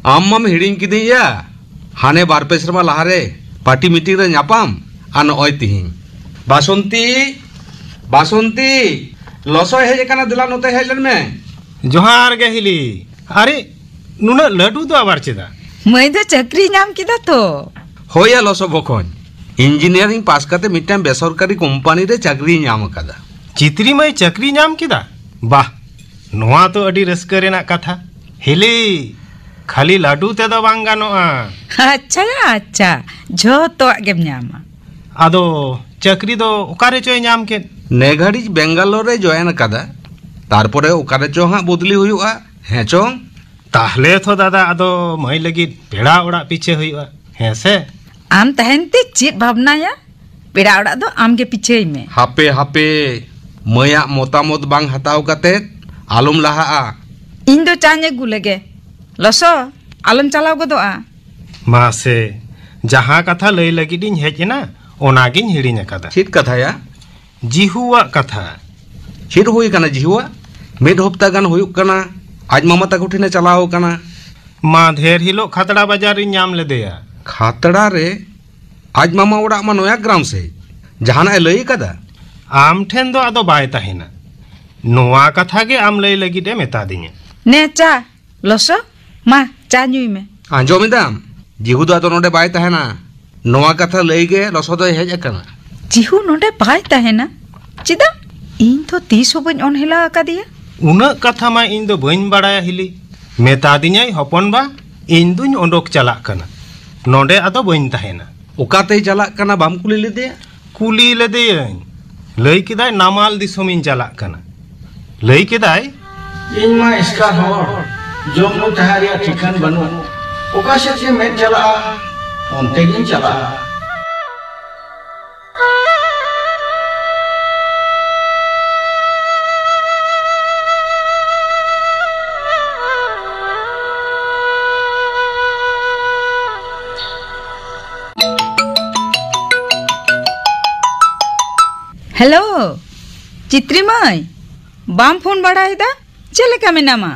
ᱟᱢ ᱢᱟᱢ ᱦᱤᱲᱤᱧ ᱠᱤᱫᱤᱧᱭᱟ᱾ ᱦᱟᱱᱮ ᱵᱟᱨ ᱯᱮ ᱥᱮᱨᱢᱟ ᱞᱟᱦᱟᱨᱮ ᱯᱟᱨᱴᱤ ᱢᱤᱴᱤᱝ ᱨᱮ ᱧᱟᱯᱟᱢ, ᱟᱨ ᱱᱚᱜᱼᱚᱭ ᱛᱤᱦᱤᱧ᱾ ᱵᱟᱥᱚᱱᱛᱤ, ᱵᱟᱥᱚᱱᱛᱤ, ᱞᱚᱥᱚᱭ ᱦᱮᱡ ᱟᱠᱟᱱᱟ, ᱫᱮᱞᱟ ᱱᱚᱛᱮ ᱦᱮᱡ ᱞᱮᱱ ᱢᱮ᱾ ᱡᱚᱦᱟᱨ ᱜᱮ ᱦᱤᱞᱤ᱾ ᱟᱨᱮ, ᱱᱩᱱᱟᱹᱜ ᱞᱟᱹᱰᱩ ᱫᱚ ᱟᱵᱟᱨ ᱪᱮᱫᱟᱜ? ᱢᱟᱹᱭ ᱫᱚ ᱪᱟᱹᱠᱨᱤ ᱧᱟᱢ ᱠᱮᱫᱟ ᱛᱚ᱾ ᱦᱳᱭ ᱭᱟ ᱞᱚᱥᱚ ᱵᱚᱠᱚᱧ, ᱤᱧᱡᱤᱱᱤᱭᱟᱨᱤᱝ ᱯᱟᱥ ᱠᱟᱛᱮ ᱢᱤᱫᱴᱟᱝ ᱵᱮᱥᱚᱨᱠᱟᱨᱤ ᱠᱳᱢᱯᱟᱱᱤ ᱨᱮ ᱪᱟᱹᱠᱨᱤᱭ ᱧᱟᱢ ᱟᱠᱟᱫᱟ᱾ ᱪᱤᱛᱨᱤ ᱢᱟᱹᱭ ᱪᱟᱹᱠᱨᱤ ᱧᱟᱢ ᱠᱮᱫᱟ? ᱵᱟᱦ, ᱱᱚᱣᱟ ᱛᱚ ᱟᱹᱰᱤ ᱨᱟᱹᱥᱠᱟᱹ ᱨᱮᱱᱟᱜ ᱠᱟᱛᱷᱟ᱾ ᱦᱤᱞᱤ, ᱠᱷᱟᱹᱞᱤ ᱞᱟᱹᱰᱩ ᱛᱮᱫᱚ ᱵᱟᱝ ᱜᱟᱱᱚᱜᱼᱟ᱾ ᱟᱪᱪᱷᱟ ᱭᱟ, ᱟᱪᱪᱷᱟ, ᱡᱷᱚᱛᱚᱣᱟᱜ ᱜᱮᱢ ᱧᱟᱢᱟ᱾ ᱟᱫᱚ ᱪᱟᱹᱠᱨᱤ ᱫᱚ ᱚᱠᱟ ᱨᱮᱪᱚᱭ ᱧᱟᱢ ᱠᱮᱫ? ᱱᱮ ᱜᱷᱟᱹᱲᱤᱡ ᱵᱮᱝᱜᱟᱞᱳᱨ ᱨᱮ ᱡᱚᱭᱮᱱ ᱟᱠᱟᱫᱟ, ᱛᱟᱨᱯᱚᱨᱮ ᱚᱠᱟ ᱨᱮᱪᱚ ᱦᱟᱸᱜ ᱵᱚᱫᱞᱤ ᱦᱩᱭᱩᱜᱼᱟ᱾ ᱦᱮᱸ ᱪᱚᱝ? ᱛᱟᱦᱞᱮ ᱛᱚ ᱫᱟᱫᱟ, ᱟᱫᱚ ᱢᱟᱹᱭ ᱞᱟᱹᱜᱤᱫ ᱯᱮᱲᱟ ᱚᱲᱟᱜ ᱯᱤᱪᱷᱟᱹ ᱦᱩᱭᱩᱜᱼᱟ, ᱦᱮᱸ ᱥᱮ? ᱟᱢ ᱛᱟᱦᱮᱱ ᱛᱮ ᱪᱮᱫ ᱵᱷᱟᱵᱽᱱᱟᱭᱟ? ᱯᱮᱲᱟ ᱚᱲᱟᱜ ᱫᱚ ᱟᱢ ᱜᱮ ᱯᱤᱪᱷᱟᱹᱭ ᱢᱮ᱾ ᱦᱟᱯᱮ, ᱦᱟᱯᱮ, ᱢᱟᱹᱭᱟᱜ ᱢᱚᱛᱟᱢᱚᱛ ᱵᱟᱝ ᱦᱟᱛᱟᱣ ᱠᱟᱛᱮ ᱟᱞᱚᱢ ᱞᱟᱦᱟᱜᱼᱟ᱾ ᱤᱧ ᱫᱚ ᱪᱟᱧ ᱟᱹᱜᱩ ᱞᱮᱜᱮ᱾ ᱞᱚᱥᱚ, ᱟᱞᱚᱢ ᱪᱟᱞᱟᱣ ᱜᱚᱫᱚᱜᱼᱟ᱾ ᱢᱟᱥᱮ, ᱡᱟᱦᱟᱸ ᱠᱟᱛᱷᱟ ᱞᱟᱹᱭ ᱞᱟᱹᱜᱤᱫ ᱤᱧ ᱦᱮᱡ ᱮᱱᱟ, ᱚᱱᱟᱜᱤᱧ ᱦᱤᱲᱤᱧ ᱟᱠᱟᱫᱟ᱾ ᱪᱮᱫ ᱠᱟᱛᱷᱟᱭᱟ? ᱡᱤᱦᱩᱣᱟᱜ ᱠᱟᱛᱷᱟ᱾ ᱪᱮᱫ ᱦᱩᱭ ᱟᱠᱟᱱᱟ ᱡᱤᱦᱩᱣᱟᱜ? ᱢᱤᱫ ᱦᱚᱯᱛᱟ ᱜᱟᱱ ᱦᱩᱭᱩᱜ ᱠᱟᱱᱟ ᱟᱡ ᱢᱟᱢᱟ ᱛᱟᱠᱚ ᱴᱷᱮᱱᱮ ᱪᱟᱞᱟᱣ ᱟᱠᱟᱱᱟ᱾ ᱢᱟᱫᱷᱮᱨ ᱦᱤᱞᱳᱜ ᱠᱷᱟᱛᱲᱟ ᱵᱟᱡᱟᱨ ᱨᱤᱧ ᱧᱟᱢ ᱞᱮᱫᱮᱭᱟ᱾ ᱠᱷᱟᱛᱲᱟ ᱨᱮ? ᱟᱡ ᱢᱟᱢᱟ ᱚᱲᱟᱜ ᱢᱟ ᱱᱚᱭᱟ ᱜᱨᱟᱢ ᱥᱮᱫ᱾ ᱡᱟᱦᱟᱱᱟᱜ ᱮ ᱞᱟᱹᱭ ᱟᱠᱟᱫᱟ? ᱟᱢ ᱴᱷᱮᱱ ᱫᱚ ᱟᱫᱚ ᱵᱟᱭ ᱛᱟᱦᱮᱱᱟ᱾ ᱱᱚᱣᱟ ᱠᱟᱛᱷᱟ ᱜᱮ ᱟᱢ ᱞᱟᱹᱭ ᱞᱟᱹᱜᱤᱫ ᱮ ᱢᱮᱛᱟ ᱫᱤᱧᱟ᱾ ᱱᱮ ᱪᱟ, ᱞᱚᱥᱚ, ᱢᱟ, ᱪᱟ ᱧᱩᱭ ᱢᱮ᱾ ᱟᱸᱡᱚᱢ ᱮᱫᱟᱢ? ᱡᱤᱦᱩ ᱫᱚ ᱟᱫᱚ ᱱᱚᱰᱮ ᱵᱟᱭ ᱛᱟᱦᱮᱱᱟ᱾ ᱱᱚᱣᱟ ᱠᱟᱛᱷᱟ ᱞᱟᱹᱭ ᱜᱮ ᱞᱚᱥᱚ ᱫᱚᱭ ᱦᱮᱡ ᱟᱠᱟᱱᱟ᱾ ᱡᱤᱦᱩ ᱱᱚᱰᱮ ᱵᱟᱭ ᱛᱟᱦᱮᱱᱟ? ᱪᱮᱫᱟᱜ? ᱤᱧ ᱫᱚ ᱛᱤᱥ ᱦᱚᱸ ᱵᱟᱹᱧ ᱚᱱᱦᱮᱞᱟ ᱟᱠᱟᱫᱮᱭᱟ᱾ ᱩᱱᱟᱹᱜ ᱠᱟᱛᱷᱟ ᱢᱟ ᱤᱧ ᱫᱚ ᱵᱟᱹᱧ ᱵᱟᱲᱟᱭᱟ ᱦᱤᱞᱤ᱾ ᱢᱮᱛᱟ ᱫᱤᱧᱟᱭ ᱦᱚᱯᱚᱱ ᱵᱟ, ᱤᱧ ᱫᱩᱧ ᱚᱰᱚᱠ ᱪᱟᱞᱟᱜ ᱠᱟᱱᱟ, ᱱᱚᱰᱮ ᱟᱫᱚ ᱵᱟᱹᱧ ᱛᱟᱦᱮᱱᱟ᱾ ᱚᱠᱟᱛᱮᱭ ᱪᱟᱞᱟᱜ ᱠᱟᱱᱟ ᱵᱟᱢ ᱠᱩᱞᱤ ᱞᱮᱫᱮᱭᱟ? ᱠᱩᱞᱤ ᱞᱮᱫᱮᱭᱟᱹᱧ, ᱞᱟᱹᱭ ᱠᱮᱫᱟᱭ ᱱᱟᱢᱟᱞ ᱫᱤᱥᱚᱢᱤᱧ ᱪᱟᱞᱟᱜ ᱠᱟᱱᱟ᱾ ᱞᱟᱹᱭ ᱠᱮᱫᱟᱭ, ᱤᱧ ᱢᱟ ᱮᱥᱠᱟᱨ ᱦᱚᱲ, ᱡᱚᱢ ᱧᱩ ᱛᱟᱦᱮᱸ ᱨᱮᱭᱟᱜ ᱴᱷᱤᱠᱟᱹᱱ ᱵᱟᱹᱱᱩᱜ, ᱚᱠᱟ ᱥᱮᱫ ᱜᱮ ᱢᱮᱫ ᱪᱟᱞᱟᱜᱼᱟ, ᱚᱱᱛᱮ ᱜᱤᱧ ᱪᱟᱞᱟᱜᱼᱟ᱾ ᱦᱮᱞᱳ, ᱪᱤᱛᱨᱤ ᱢᱟᱹᱭ, ᱵᱟᱢ ᱯᱷᱳᱱ ᱵᱟᱲᱟᱭᱮᱫᱟ? ᱪᱮᱫ ᱞᱮᱠᱟ ᱢᱮᱱᱟᱢᱟ?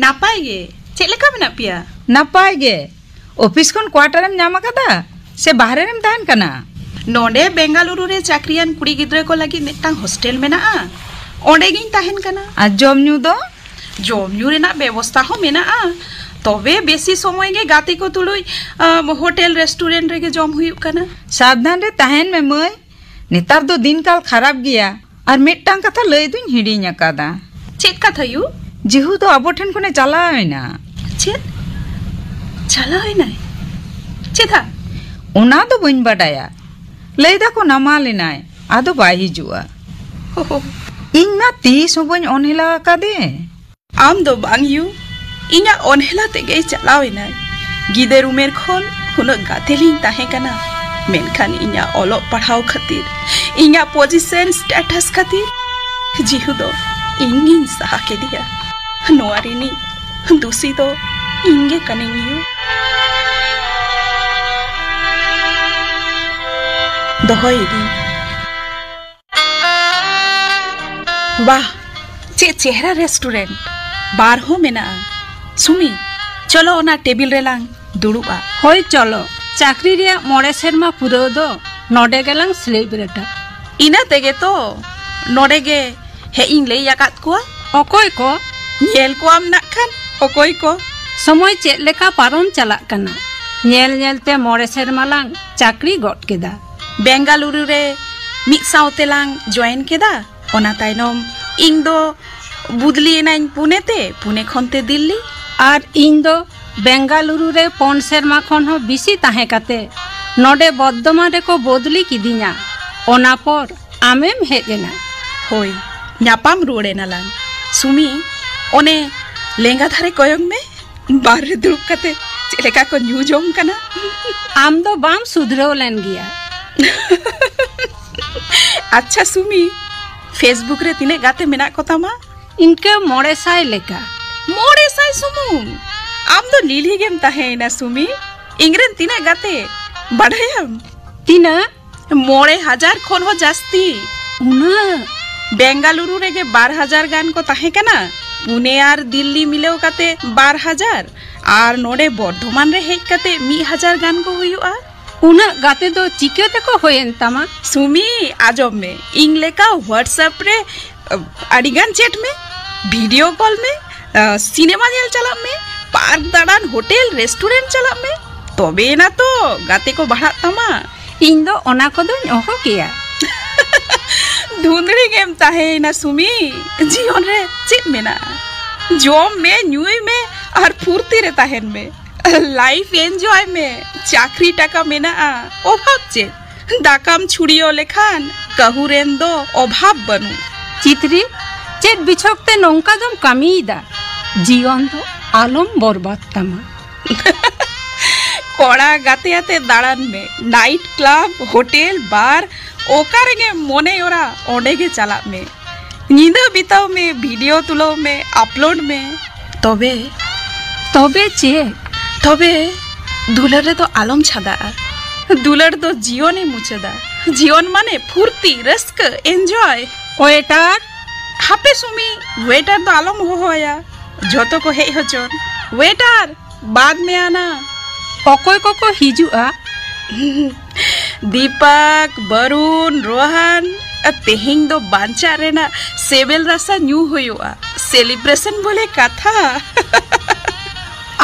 ᱱᱟᱯᱟᱭ ᱜᱮ᱾ ᱪᱮᱫ ᱞᱮᱠᱟ ᱢᱮᱱᱟᱜ ᱯᱮᱭᱟ? ᱱᱟᱯᱟᱭ ᱜᱮ᱾ ᱚᱯᱷᱤᱥ ᱠᱷᱚᱱ ᱠᱣᱟᱴᱟᱨᱮᱢ ᱧᱟᱢ ᱟᱠᱟᱫᱟ ᱥᱮ ᱵᱟᱦᱨᱮ ᱨᱮᱢ ᱛᱟᱦᱮᱱ ᱠᱟᱱᱟ? ᱱᱚᱰᱮ ᱵᱮᱝᱜᱟᱞᱩᱨᱩ ᱨᱮ ᱪᱟᱹᱠᱨᱤᱭᱟᱱ ᱠᱩᱲᱤ ᱜᱤᱫᱽᱨᱟᱹ ᱠᱚ ᱞᱟᱹᱜᱤᱫ ᱢᱤᱫᱴᱟᱝ ᱦᱳᱥᱴᱮᱞ ᱢᱮᱱᱟᱜᱼᱟ, ᱚᱸᱰᱮ ᱜᱤᱧ ᱛᱟᱦᱮᱱ ᱠᱟᱱᱟ᱾ ᱟᱨ ᱡᱚᱢ ᱧᱩ ᱫᱚ? ᱡᱚᱢ ᱧᱩ ᱨᱮᱱᱟᱜ ᱵᱮᱵᱚᱥᱛᱟ ᱦᱚᱸ ᱢᱮᱱᱟᱜᱼᱟ, ᱛᱚᱵᱮ ᱵᱮᱥᱤ ᱥᱚᱢᱚᱭ ᱜᱮ ᱜᱟᱛᱮ ᱠᱚ ᱛᱩᱞᱩᱡ, ᱟᱢ, ᱦᱳᱴᱮᱞ ᱨᱮᱥᱴᱩᱨᱮᱱᱴ ᱨᱮᱜᱮ ᱡᱚᱢ ᱦᱩᱭᱩᱜ ᱠᱟᱱᱟ᱾ ᱥᱟᱵᱫᱷᱟᱱ ᱨᱮ ᱛᱟᱦᱮᱱ ᱢᱮ ᱢᱟᱹᱭ, ᱱᱮᱛᱟᱨ ᱫᱚ ᱫᱤᱱ ᱠᱟᱞ ᱠᱷᱟᱨᱟᱯ ᱜᱮᱭᱟ᱾ ᱟᱨ ᱢᱤᱫᱴᱟᱝ ᱠᱟᱛᱷᱟ ᱞᱟᱹᱭ ᱫᱩᱧ ᱦᱤᱲᱤᱧ ᱟᱠᱟᱫᱟ᱾ ᱪᱮᱫ ᱠᱟᱛᱷᱟ ᱭᱩ? ᱡᱤᱦᱩ ᱫᱚ ᱟᱵᱚ ᱴᱷᱮᱱ ᱠᱷᱚᱱᱮ ᱪᱟᱞᱟᱣ ᱮᱱᱟ᱾ ᱪᱮᱫ? ᱪᱟᱞᱟᱣ ᱮᱱᱟᱭ? ᱪᱮᱫᱟᱜ? ᱚᱱᱟ ᱫᱚ ᱵᱟᱹᱧ ᱵᱟᱰᱟᱭᱟ, ᱞᱟᱹᱭ ᱫᱟᱠᱚ ᱱᱟᱢᱟᱞ ᱮᱱᱟᱭ, ᱟᱫᱚ ᱵᱟᱭ ᱦᱤᱡᱩᱜᱼᱟ᱾ ᱦᱳ ᱦᱳ᱾ ᱤᱧ ᱢᱟ ᱛᱤᱥ ᱦᱚᱸ ᱵᱟᱹᱧ ᱚᱱᱦᱮᱞᱟ ᱟᱠᱟᱫᱮ᱾ ᱟᱢ ᱫᱚ ᱵᱟᱝ ᱭᱩ, ᱤᱧᱟᱜ ᱚᱱᱦᱮᱞᱟ ᱛᱮᱜᱮᱭ ᱪᱟᱞᱟᱣ ᱮᱱᱟᱭ᱾ ᱜᱤᱫᱟᱹᱨ ᱩᱢᱮᱨ ᱠᱷᱚᱱ ᱦᱩᱱᱟᱹᱜ ᱜᱟᱛᱮ ᱞᱤᱧ ᱛᱟᱦᱮᱸ ᱠᱟᱱᱟ, ᱢᱮᱱᱠᱷᱟᱱ ᱤᱧᱟᱜ ᱚᱞᱚᱜ ᱯᱟᱲᱦᱟᱣ ᱠᱷᱟᱹᱛᱤᱨ, ᱤᱧᱟᱜ ᱯᱚᱡᱤᱥᱚᱱ ᱥᱴᱮᱴᱟᱥ ᱠᱷᱟᱹᱛᱤᱨ ᱡᱤᱦᱩ ᱫᱚ ᱤᱧ ᱜᱤᱧ ᱥᱟᱦᱟ ᱠᱮᱫᱮᱭᱟ᱾ ᱱᱚᱣᱟ ᱨᱤᱱᱤᱡ ᱫᱩᱥᱤ ᱫᱚ ᱤᱧ ᱜᱮ ᱠᱟᱹᱱᱟᱹᱧ ᱭᱩ᱾ ᱫᱚᱦᱚᱭᱮᱫᱟᱹᱧ᱾ ᱵᱟᱦ, ᱪᱮᱫ ᱪᱮᱦᱨᱟ ᱨᱮᱥᱴᱩᱨᱮᱱᱴ, ᱵᱟᱨ ᱦᱚᱸ ᱢᱮᱱᱟᱜᱼᱟ᱾ ᱥᱩᱢᱤ, ᱪᱚᱞᱚ ᱚᱱᱟ ᱴᱮᱵᱤᱞ ᱨᱮᱞᱟᱝ ᱫᱩᱲᱩᱵᱼᱟ᱾ ᱦᱳᱭ, ᱪᱚᱞᱚ᱾ ᱪᱟᱹᱠᱨᱤ ᱨᱮᱭᱟᱜ ᱢᱚᱬᱮ ᱥᱮᱨᱢᱟ ᱯᱩᱨᱟᱹᱣ ᱫᱚ ᱱᱚᱰᱮ ᱜᱮᱞᱟᱝ ᱥᱮᱞᱮᱵᱨᱮᱴᱟ᱾ ᱤᱱᱟᱹ ᱛᱮᱜᱮ ᱛᱚ ᱱᱚᱰᱮ ᱜᱮ ᱦᱮᱡ ᱤᱧ ᱞᱟᱹᱭ ᱟᱠᱟᱫ ᱠᱚᱣᱟ᱾ ᱚᱠᱚᱭ ᱠᱚ? ᱧᱮᱞ ᱠᱚᱣᱟᱢ ᱱᱟᱜ ᱠᱷᱟᱱ ᱚᱠᱚᱭ ᱠᱚ᱾ ᱥᱚᱢᱚᱭ ᱪᱮᱫ ᱞᱮᱠᱟ ᱯᱟᱨᱚᱢ ᱪᱟᱞᱟᱜ ᱠᱟᱱᱟ, ᱧᱮᱞ ᱧᱮᱞ ᱛᱮ ᱢᱚᱬᱮ ᱥᱮᱨᱢᱟ ᱞᱟᱝ ᱪᱟᱹᱠᱨᱤ ᱜᱚᱫ ᱠᱮᱫᱟ᱾ ᱵᱮᱝᱜᱟᱞᱩᱨᱩ ᱨᱮ ᱢᱤᱫ ᱥᱟᱶ ᱛᱮᱞᱟᱝ ᱡᱚᱭᱮᱱ ᱠᱮᱫᱟ᱾ ᱚᱱᱟ ᱛᱟᱭᱱᱚᱢ ᱤᱧ ᱫᱚ ᱵᱩᱫᱽᱞᱤ ᱮᱱᱟᱹᱧ ᱯᱩᱱᱮ ᱛᱮ, ᱯᱩᱱᱮ ᱠᱷᱚᱱ ᱛᱮ ᱫᱤᱞᱞᱤ᱾ ᱟᱨ ᱤᱧ ᱫᱚ ᱵᱮᱝᱜᱟᱞᱩᱨᱩ ᱨᱮ ᱯᱩᱱ ᱥᱮᱨᱢᱟ ᱠᱷᱚᱱ ᱦᱚᱸ ᱵᱤᱥᱤ ᱛᱟᱦᱮᱸ ᱠᱟᱛᱮ ᱱᱚᱰᱮ ᱵᱚᱨᱫᱷᱚᱢᱟᱱ ᱨᱮᱠᱚ ᱵᱚᱫᱞᱤ ᱠᱤᱫᱤᱧᱟ᱾ ᱚᱱᱟ ᱯᱚᱨ ᱟᱢᱮᱢ ᱦᱮᱡ ᱮᱱᱟ᱾ ᱦᱳᱭ, ᱧᱟᱯᱟᱢ ᱨᱩᱣᱟᱹᱲ ᱮᱱᱟᱞᱟᱝ᱾ ᱥᱩᱢᱤ, ᱚᱱᱮ ᱞᱮᱸᱜᱟ ᱫᱷᱟᱨᱮ ᱠᱚᱭᱚᱜ ᱢᱮ, ᱵᱟᱨ ᱨᱮ ᱫᱩᱲᱩᱵ ᱠᱟᱛᱮ ᱪᱮᱫ ᱞᱮᱠᱟ ᱠᱚ ᱧᱩ ᱡᱚᱝ ᱠᱟᱱᱟ᱾ ᱟᱢ ᱫᱚ ᱵᱟᱢ ᱥᱩᱫᱷᱨᱟᱹᱣ ᱞᱮᱱ ᱜᱮᱭᱟ᱾ ᱟᱪᱪᱷᱟ ᱥᱩᱢᱤ, Facebook ᱨᱮ ᱛᱤᱱᱟᱹᱜ ᱜᱟᱛᱮ ᱢᱮᱱᱟᱜ ᱠᱚ ᱛᱟᱢᱟ? ᱤᱱᱠᱟᱹ ᱢᱚᱬᱮ ᱥᱟᱭ ᱞᱮᱠᱟ᱾ ᱢᱚᱬᱮ ᱥᱟᱭ ᱥᱩᱢᱩᱝ? ᱟᱢ ᱫᱚ ᱞᱤᱞᱦᱤ ᱜᱮᱢ ᱛᱟᱦᱮᱸᱭᱮᱱᱟ ᱥᱩᱢᱤ᱾ ᱤᱧᱨᱮᱱ ᱛᱤᱱᱟᱹᱜ ᱜᱟᱛᱮ ᱵᱟᱰᱟᱭᱟᱢ? ᱛᱤᱱᱟᱹᱜ? ᱢᱚᱬᱮ ᱦᱟᱡᱟᱨ ᱠᱷᱚᱱ ᱦᱚᱸ ᱡᱟᱹᱥᱛᱤ᱾ ᱩᱱᱟᱹᱜ? ᱵᱮᱝᱜᱟᱞᱩᱨᱩ ᱨᱮᱜᱮ ᱵᱟᱨ ᱦᱟᱡᱟᱨ ᱜᱟᱱ ᱠᱚ ᱛᱟᱦᱮᱸ ᱠᱟᱱᱟ, ᱯᱩᱱᱮ ᱟᱨ ᱫᱤᱞᱞᱤ ᱢᱤᱞᱟᱹᱣ ᱠᱟᱛᱮ ᱵᱟᱨ ᱦᱟᱡᱟᱨ, ᱟᱨ ᱱᱚᱰᱮ ᱵᱚᱨᱫᱷᱚᱢᱟᱱ ᱨᱮ ᱦᱮᱡ ᱠᱟᱛᱮ ᱢᱤᱫ ᱦᱟᱡᱟᱨ ᱜᱟᱱ ᱠᱚ ᱦᱩᱭᱩᱜᱼᱟ᱾ ᱩᱱᱟᱹᱜ ᱜᱟᱛᱮ ᱫᱚ ᱪᱤᱠᱟᱹ ᱛᱮᱠᱚ ᱦᱩᱭᱮᱱ ᱛᱟᱢᱟ? ᱥᱩᱢᱤ, ᱟᱸᱡᱚᱢ ᱢᱮ, ᱤᱧ ᱞᱮᱠᱟ WhatsApp ᱨᱮ ᱟᱹᱰᱤ ᱜᱟᱱ ᱪᱮᱴ ᱢᱮ, ᱵᱷᱤᱰᱤᱭᱳ ᱠᱚᱞ ᱢᱮ, ᱥᱤᱱᱮᱢᱟ ᱧᱮᱞ ᱪᱟᱞᱟᱜ ᱢᱮ, ᱯᱟᱨᱠ ᱫᱟᱬᱟᱱ, ᱦᱳᱴᱮᱞ ᱨᱮᱥᱴᱩᱨᱮᱱᱴ ᱪᱟᱞᱟᱜ ᱢᱮ, ᱛᱚᱵᱮ ᱮᱱᱟ ᱛᱚ ᱜᱟᱛᱮ ᱠᱚ ᱵᱟᱲᱦᱟᱜ ᱛᱟᱢᱟ᱾ ᱤᱧ ᱫᱚ ᱚᱱᱟ ᱠᱚᱫᱚᱧ ᱚᱦᱚ ᱠᱮᱭᱟ᱾ ᱫᱷᱩᱸᱫᱲᱤ ᱜᱮᱢ ᱛᱟᱦᱮᱸᱭᱮᱱᱟ ᱥᱩᱢᱤ᱾ ᱡᱤᱭᱚᱱ ᱨᱮ ᱪᱮᱫ ᱢᱮᱱᱟᱜᱼᱟ? ᱡᱚᱢ ᱢᱮ, ᱧᱩᱭ ᱢᱮ ᱟᱨ ᱯᱷᱩᱨᱛᱤ ᱨᱮ ᱛᱟᱦᱮᱱ ᱢᱮ᱾ ᱞᱟᱭᱤᱯᱷ ᱮᱱᱡᱚᱭ ᱢᱮ᱾ ᱪᱟᱹᱠᱨᱤ ᱴᱟᱠᱟ ᱢᱮᱱᱟᱜᱼᱟ, ᱚᱵᱷᱟᱵ ᱪᱮᱫ? ᱫᱟᱠᱟᱢ ᱪᱷᱩᱲᱭᱟᱹᱣ ᱞᱮᱠᱷᱟᱱ ᱠᱟᱹᱦᱩ ᱨᱮᱱ ᱫᱚ ᱚᱵᱷᱟᱵ ᱵᱟᱹᱱᱩᱜ᱾ ᱪᱤᱛᱨᱤ, ᱪᱮᱫ ᱵᱤᱪᱷᱚᱠ ᱛᱮ ᱱᱚᱝᱠᱟ ᱫᱚᱢ ᱠᱟᱹᱢᱤᱭᱮᱫᱟ? ᱡᱤᱭᱚᱱ ᱫᱚ ᱟᱞᱚᱢ ᱵᱚᱨᱵᱟᱫ ᱛᱟᱢᱟ᱾ ᱠᱚᱲᱟ ᱜᱟᱛᱮ ᱟᱛᱮ ᱫᱟᱬᱟᱱ ᱢᱮ, ᱱᱟᱭᱤᱴ ᱠᱞᱟᱵ, ᱦᱳᱴᱮᱞ, ᱵᱟᱨ, ᱚᱠᱟ ᱨᱮᱜᱮ ᱢᱚᱱᱮ ᱚᱨᱟ ᱚᱸᱰᱮ ᱜᱮ ᱪᱟᱞᱟᱜ ᱢᱮ᱾ ᱧᱤᱫᱟᱹ ᱵᱤᱛᱟᱹᱣ ᱢᱮ, ᱵᱷᱤᱰᱤᱭᱳ ᱛᱩᱞᱟᱹᱣ ᱢᱮ, ᱟᱯᱞᱳᱰ ᱢᱮ᱾ ᱛᱚᱵᱮ? ᱛᱚᱵᱮ ᱪᱮᱫ? ᱛᱚᱵᱮ ᱫᱩᱞᱟᱹᱲ ᱨᱮᱫᱚ ᱟᱞᱚᱢ ᱪᱷᱟᱫᱟᱜᱼᱟ᱾ ᱫᱩᱞᱟᱹᱲ ᱫᱚ ᱡᱤᱭᱚᱱᱮ ᱢᱩᱪᱟᱹᱫᱟ᱾ ᱡᱤᱭᱚᱱ ᱢᱟᱱᱮ ᱯᱷᱩᱨᱛᱤ, ᱨᱟᱹᱥᱠᱟᱹ, ᱮᱱᱡᱚᱭ᱾ ᱳᱭᱮᱴᱟᱨ! ᱦᱟᱯᱮ ᱥᱩᱢᱤ, ᱳᱭᱮᱴᱟᱨ ᱫᱚ ᱟᱞᱚᱢ ᱦᱚᱦᱚᱣᱟᱭᱟ᱾ ᱡᱷᱚᱛᱚ ᱠᱚ ᱦᱮᱡ ᱦᱚᱪᱚᱱ᱾ ᱳᱭᱮᱴᱟᱨ! ᱵᱟᱫ ᱢᱮ ᱟᱱᱟ᱾ ᱚᱠᱚᱭ ᱠᱚᱠᱚ ᱦᱤᱡᱩᱜᱼᱟ? ᱫᱤᱯᱟᱠ, ᱵᱟᱨᱩᱱ, ᱨᱳᱦᱟᱱ, ᱛᱮᱦᱮᱧ ᱫᱚ ᱵᱟᱧᱪᱟᱜ ᱨᱮᱱᱟᱜ ᱥᱮᱵᱮᱞ ᱨᱟᱥᱟ ᱧᱩ ᱦᱩᱭᱩᱜᱼᱟ᱾ ᱥᱮᱞᱤᱵᱨᱮᱥᱚᱱ ᱵᱚᱞᱮ ᱠᱟᱛᱷᱟ᱾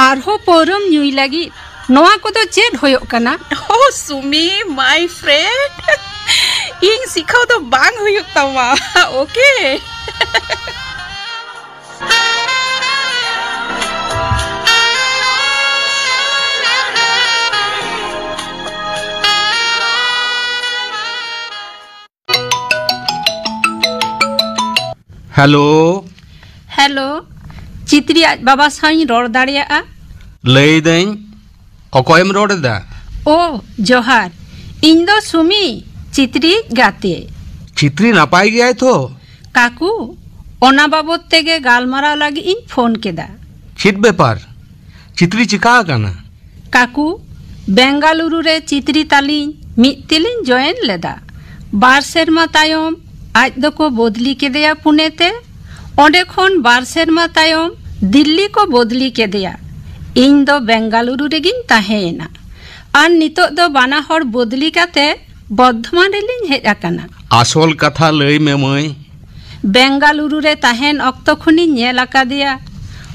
ᱟᱨᱦᱚᱸ ᱯᱟᱹᱣᱨᱟᱹᱢ ᱧᱩᱭ ᱞᱟᱹᱜᱤᱫ? ᱱᱚᱣᱟ ᱠᱚᱫᱚ ᱪᱮᱫ ᱦᱩᱭᱩᱜ ᱠᱟᱱᱟ? ᱳ ᱥᱩᱢᱤ, my friend, ᱤᱧ ᱥᱤᱠᱷᱟᱹᱣ ᱫᱚ ᱵᱟᱝ ᱦᱩᱭᱩᱜ ᱛᱟᱢᱟ, ᱳᱠᱮ? ᱦᱮᱞᱳ᱾ ᱦᱮᱞᱳ, ᱪᱤᱛᱨᱤ ᱟᱡ ᱵᱟᱵᱟ ᱥᱟᱶ ᱤᱧ ᱨᱚᱲ ᱫᱟᱲᱮᱭᱟᱜᱼᱟ? ᱞᱟᱹᱭᱫᱟᱹᱧ, ᱚᱠᱚᱭᱮᱢ ᱨᱚᱲ ᱮᱫᱟ? ᱳ, ᱡᱚᱦᱟᱨ᱾ ᱤᱧ ᱫᱚ ᱥᱩᱢᱤ, ᱪᱤᱛᱨᱤᱭᱤᱡ ᱜᱟᱛᱮ᱾ ᱪᱤᱛᱨᱤ ᱱᱟᱯᱟᱭ ᱜᱮᱭᱟᱭ ᱛᱚ? ᱠᱟᱠᱩ, ᱚᱱᱟ ᱵᱟᱵᱚᱫ ᱛᱮᱜᱮ ᱜᱟᱞᱢᱟᱨᱟᱣ ᱞᱟᱹᱜᱤᱫ ᱤᱧ ᱯᱷᱳᱱ ᱠᱮᱫᱟ᱾ ᱪᱮᱫ ᱵᱮᱯᱟᱨ? ᱪᱤᱛᱨᱤ ᱪᱤᱠᱟ ᱟᱠᱟᱱᱟ? ᱠᱟᱠᱩ, ᱵᱮᱝᱜᱟᱞᱩᱨᱩ ᱨᱮ ᱪᱤᱛᱨᱤ ᱛᱟᱹᱞᱤᱧ ᱢᱤᱫ ᱛᱮᱞᱤᱧ ᱡᱚᱭᱮᱱ ᱞᱮᱫᱟ᱾ ᱵᱟᱨ ᱥᱮᱨᱢᱟ ᱛᱟᱭᱚᱢ ᱟᱡ ᱫᱚᱠᱚ ᱵᱚᱫᱞᱤ ᱠᱮᱫᱮᱭᱟ ᱯᱩᱱᱮ ᱛᱮ᱾ ᱚᱸᱰᱮ ᱠᱷᱚᱱ ᱵᱟᱨ ᱥᱮᱨᱢᱟ ᱛᱟᱭᱚᱢ ᱫᱤᱞᱞᱤ ᱠᱚ ᱵᱚᱫᱞᱤ ᱠᱮᱫᱮᱭᱟ᱾ ᱤᱧ ᱫᱚ ᱵᱮᱝᱜᱟᱞᱩᱨᱩ ᱨᱮᱜᱤᱧ ᱛᱟᱦᱮᱸᱭᱮᱱᱟ᱾ ᱟᱨ ᱱᱤᱛᱚᱜ ᱫᱚ ᱵᱟᱱᱟ ᱦᱚᱲ ᱵᱚᱫᱞᱤ ᱠᱟᱛᱮ ᱵᱚᱨᱫᱷᱚᱢᱟᱱ ᱨᱮᱞᱤᱧ ᱦᱮᱡ ᱟᱠᱟᱱᱟ᱾ ᱟᱥᱚᱞ ᱠᱟᱛᱷᱟ ᱞᱟᱹᱭ ᱢᱮ ᱢᱟᱹᱭ᱾ ᱵᱮᱝᱜᱟᱞᱩᱨᱩ ᱨᱮ ᱛᱟᱦᱮᱱ ᱚᱠᱛᱚ ᱠᱷᱚᱱᱤᱧ ᱧᱮᱞ ᱟᱠᱟᱫᱮᱭᱟ᱾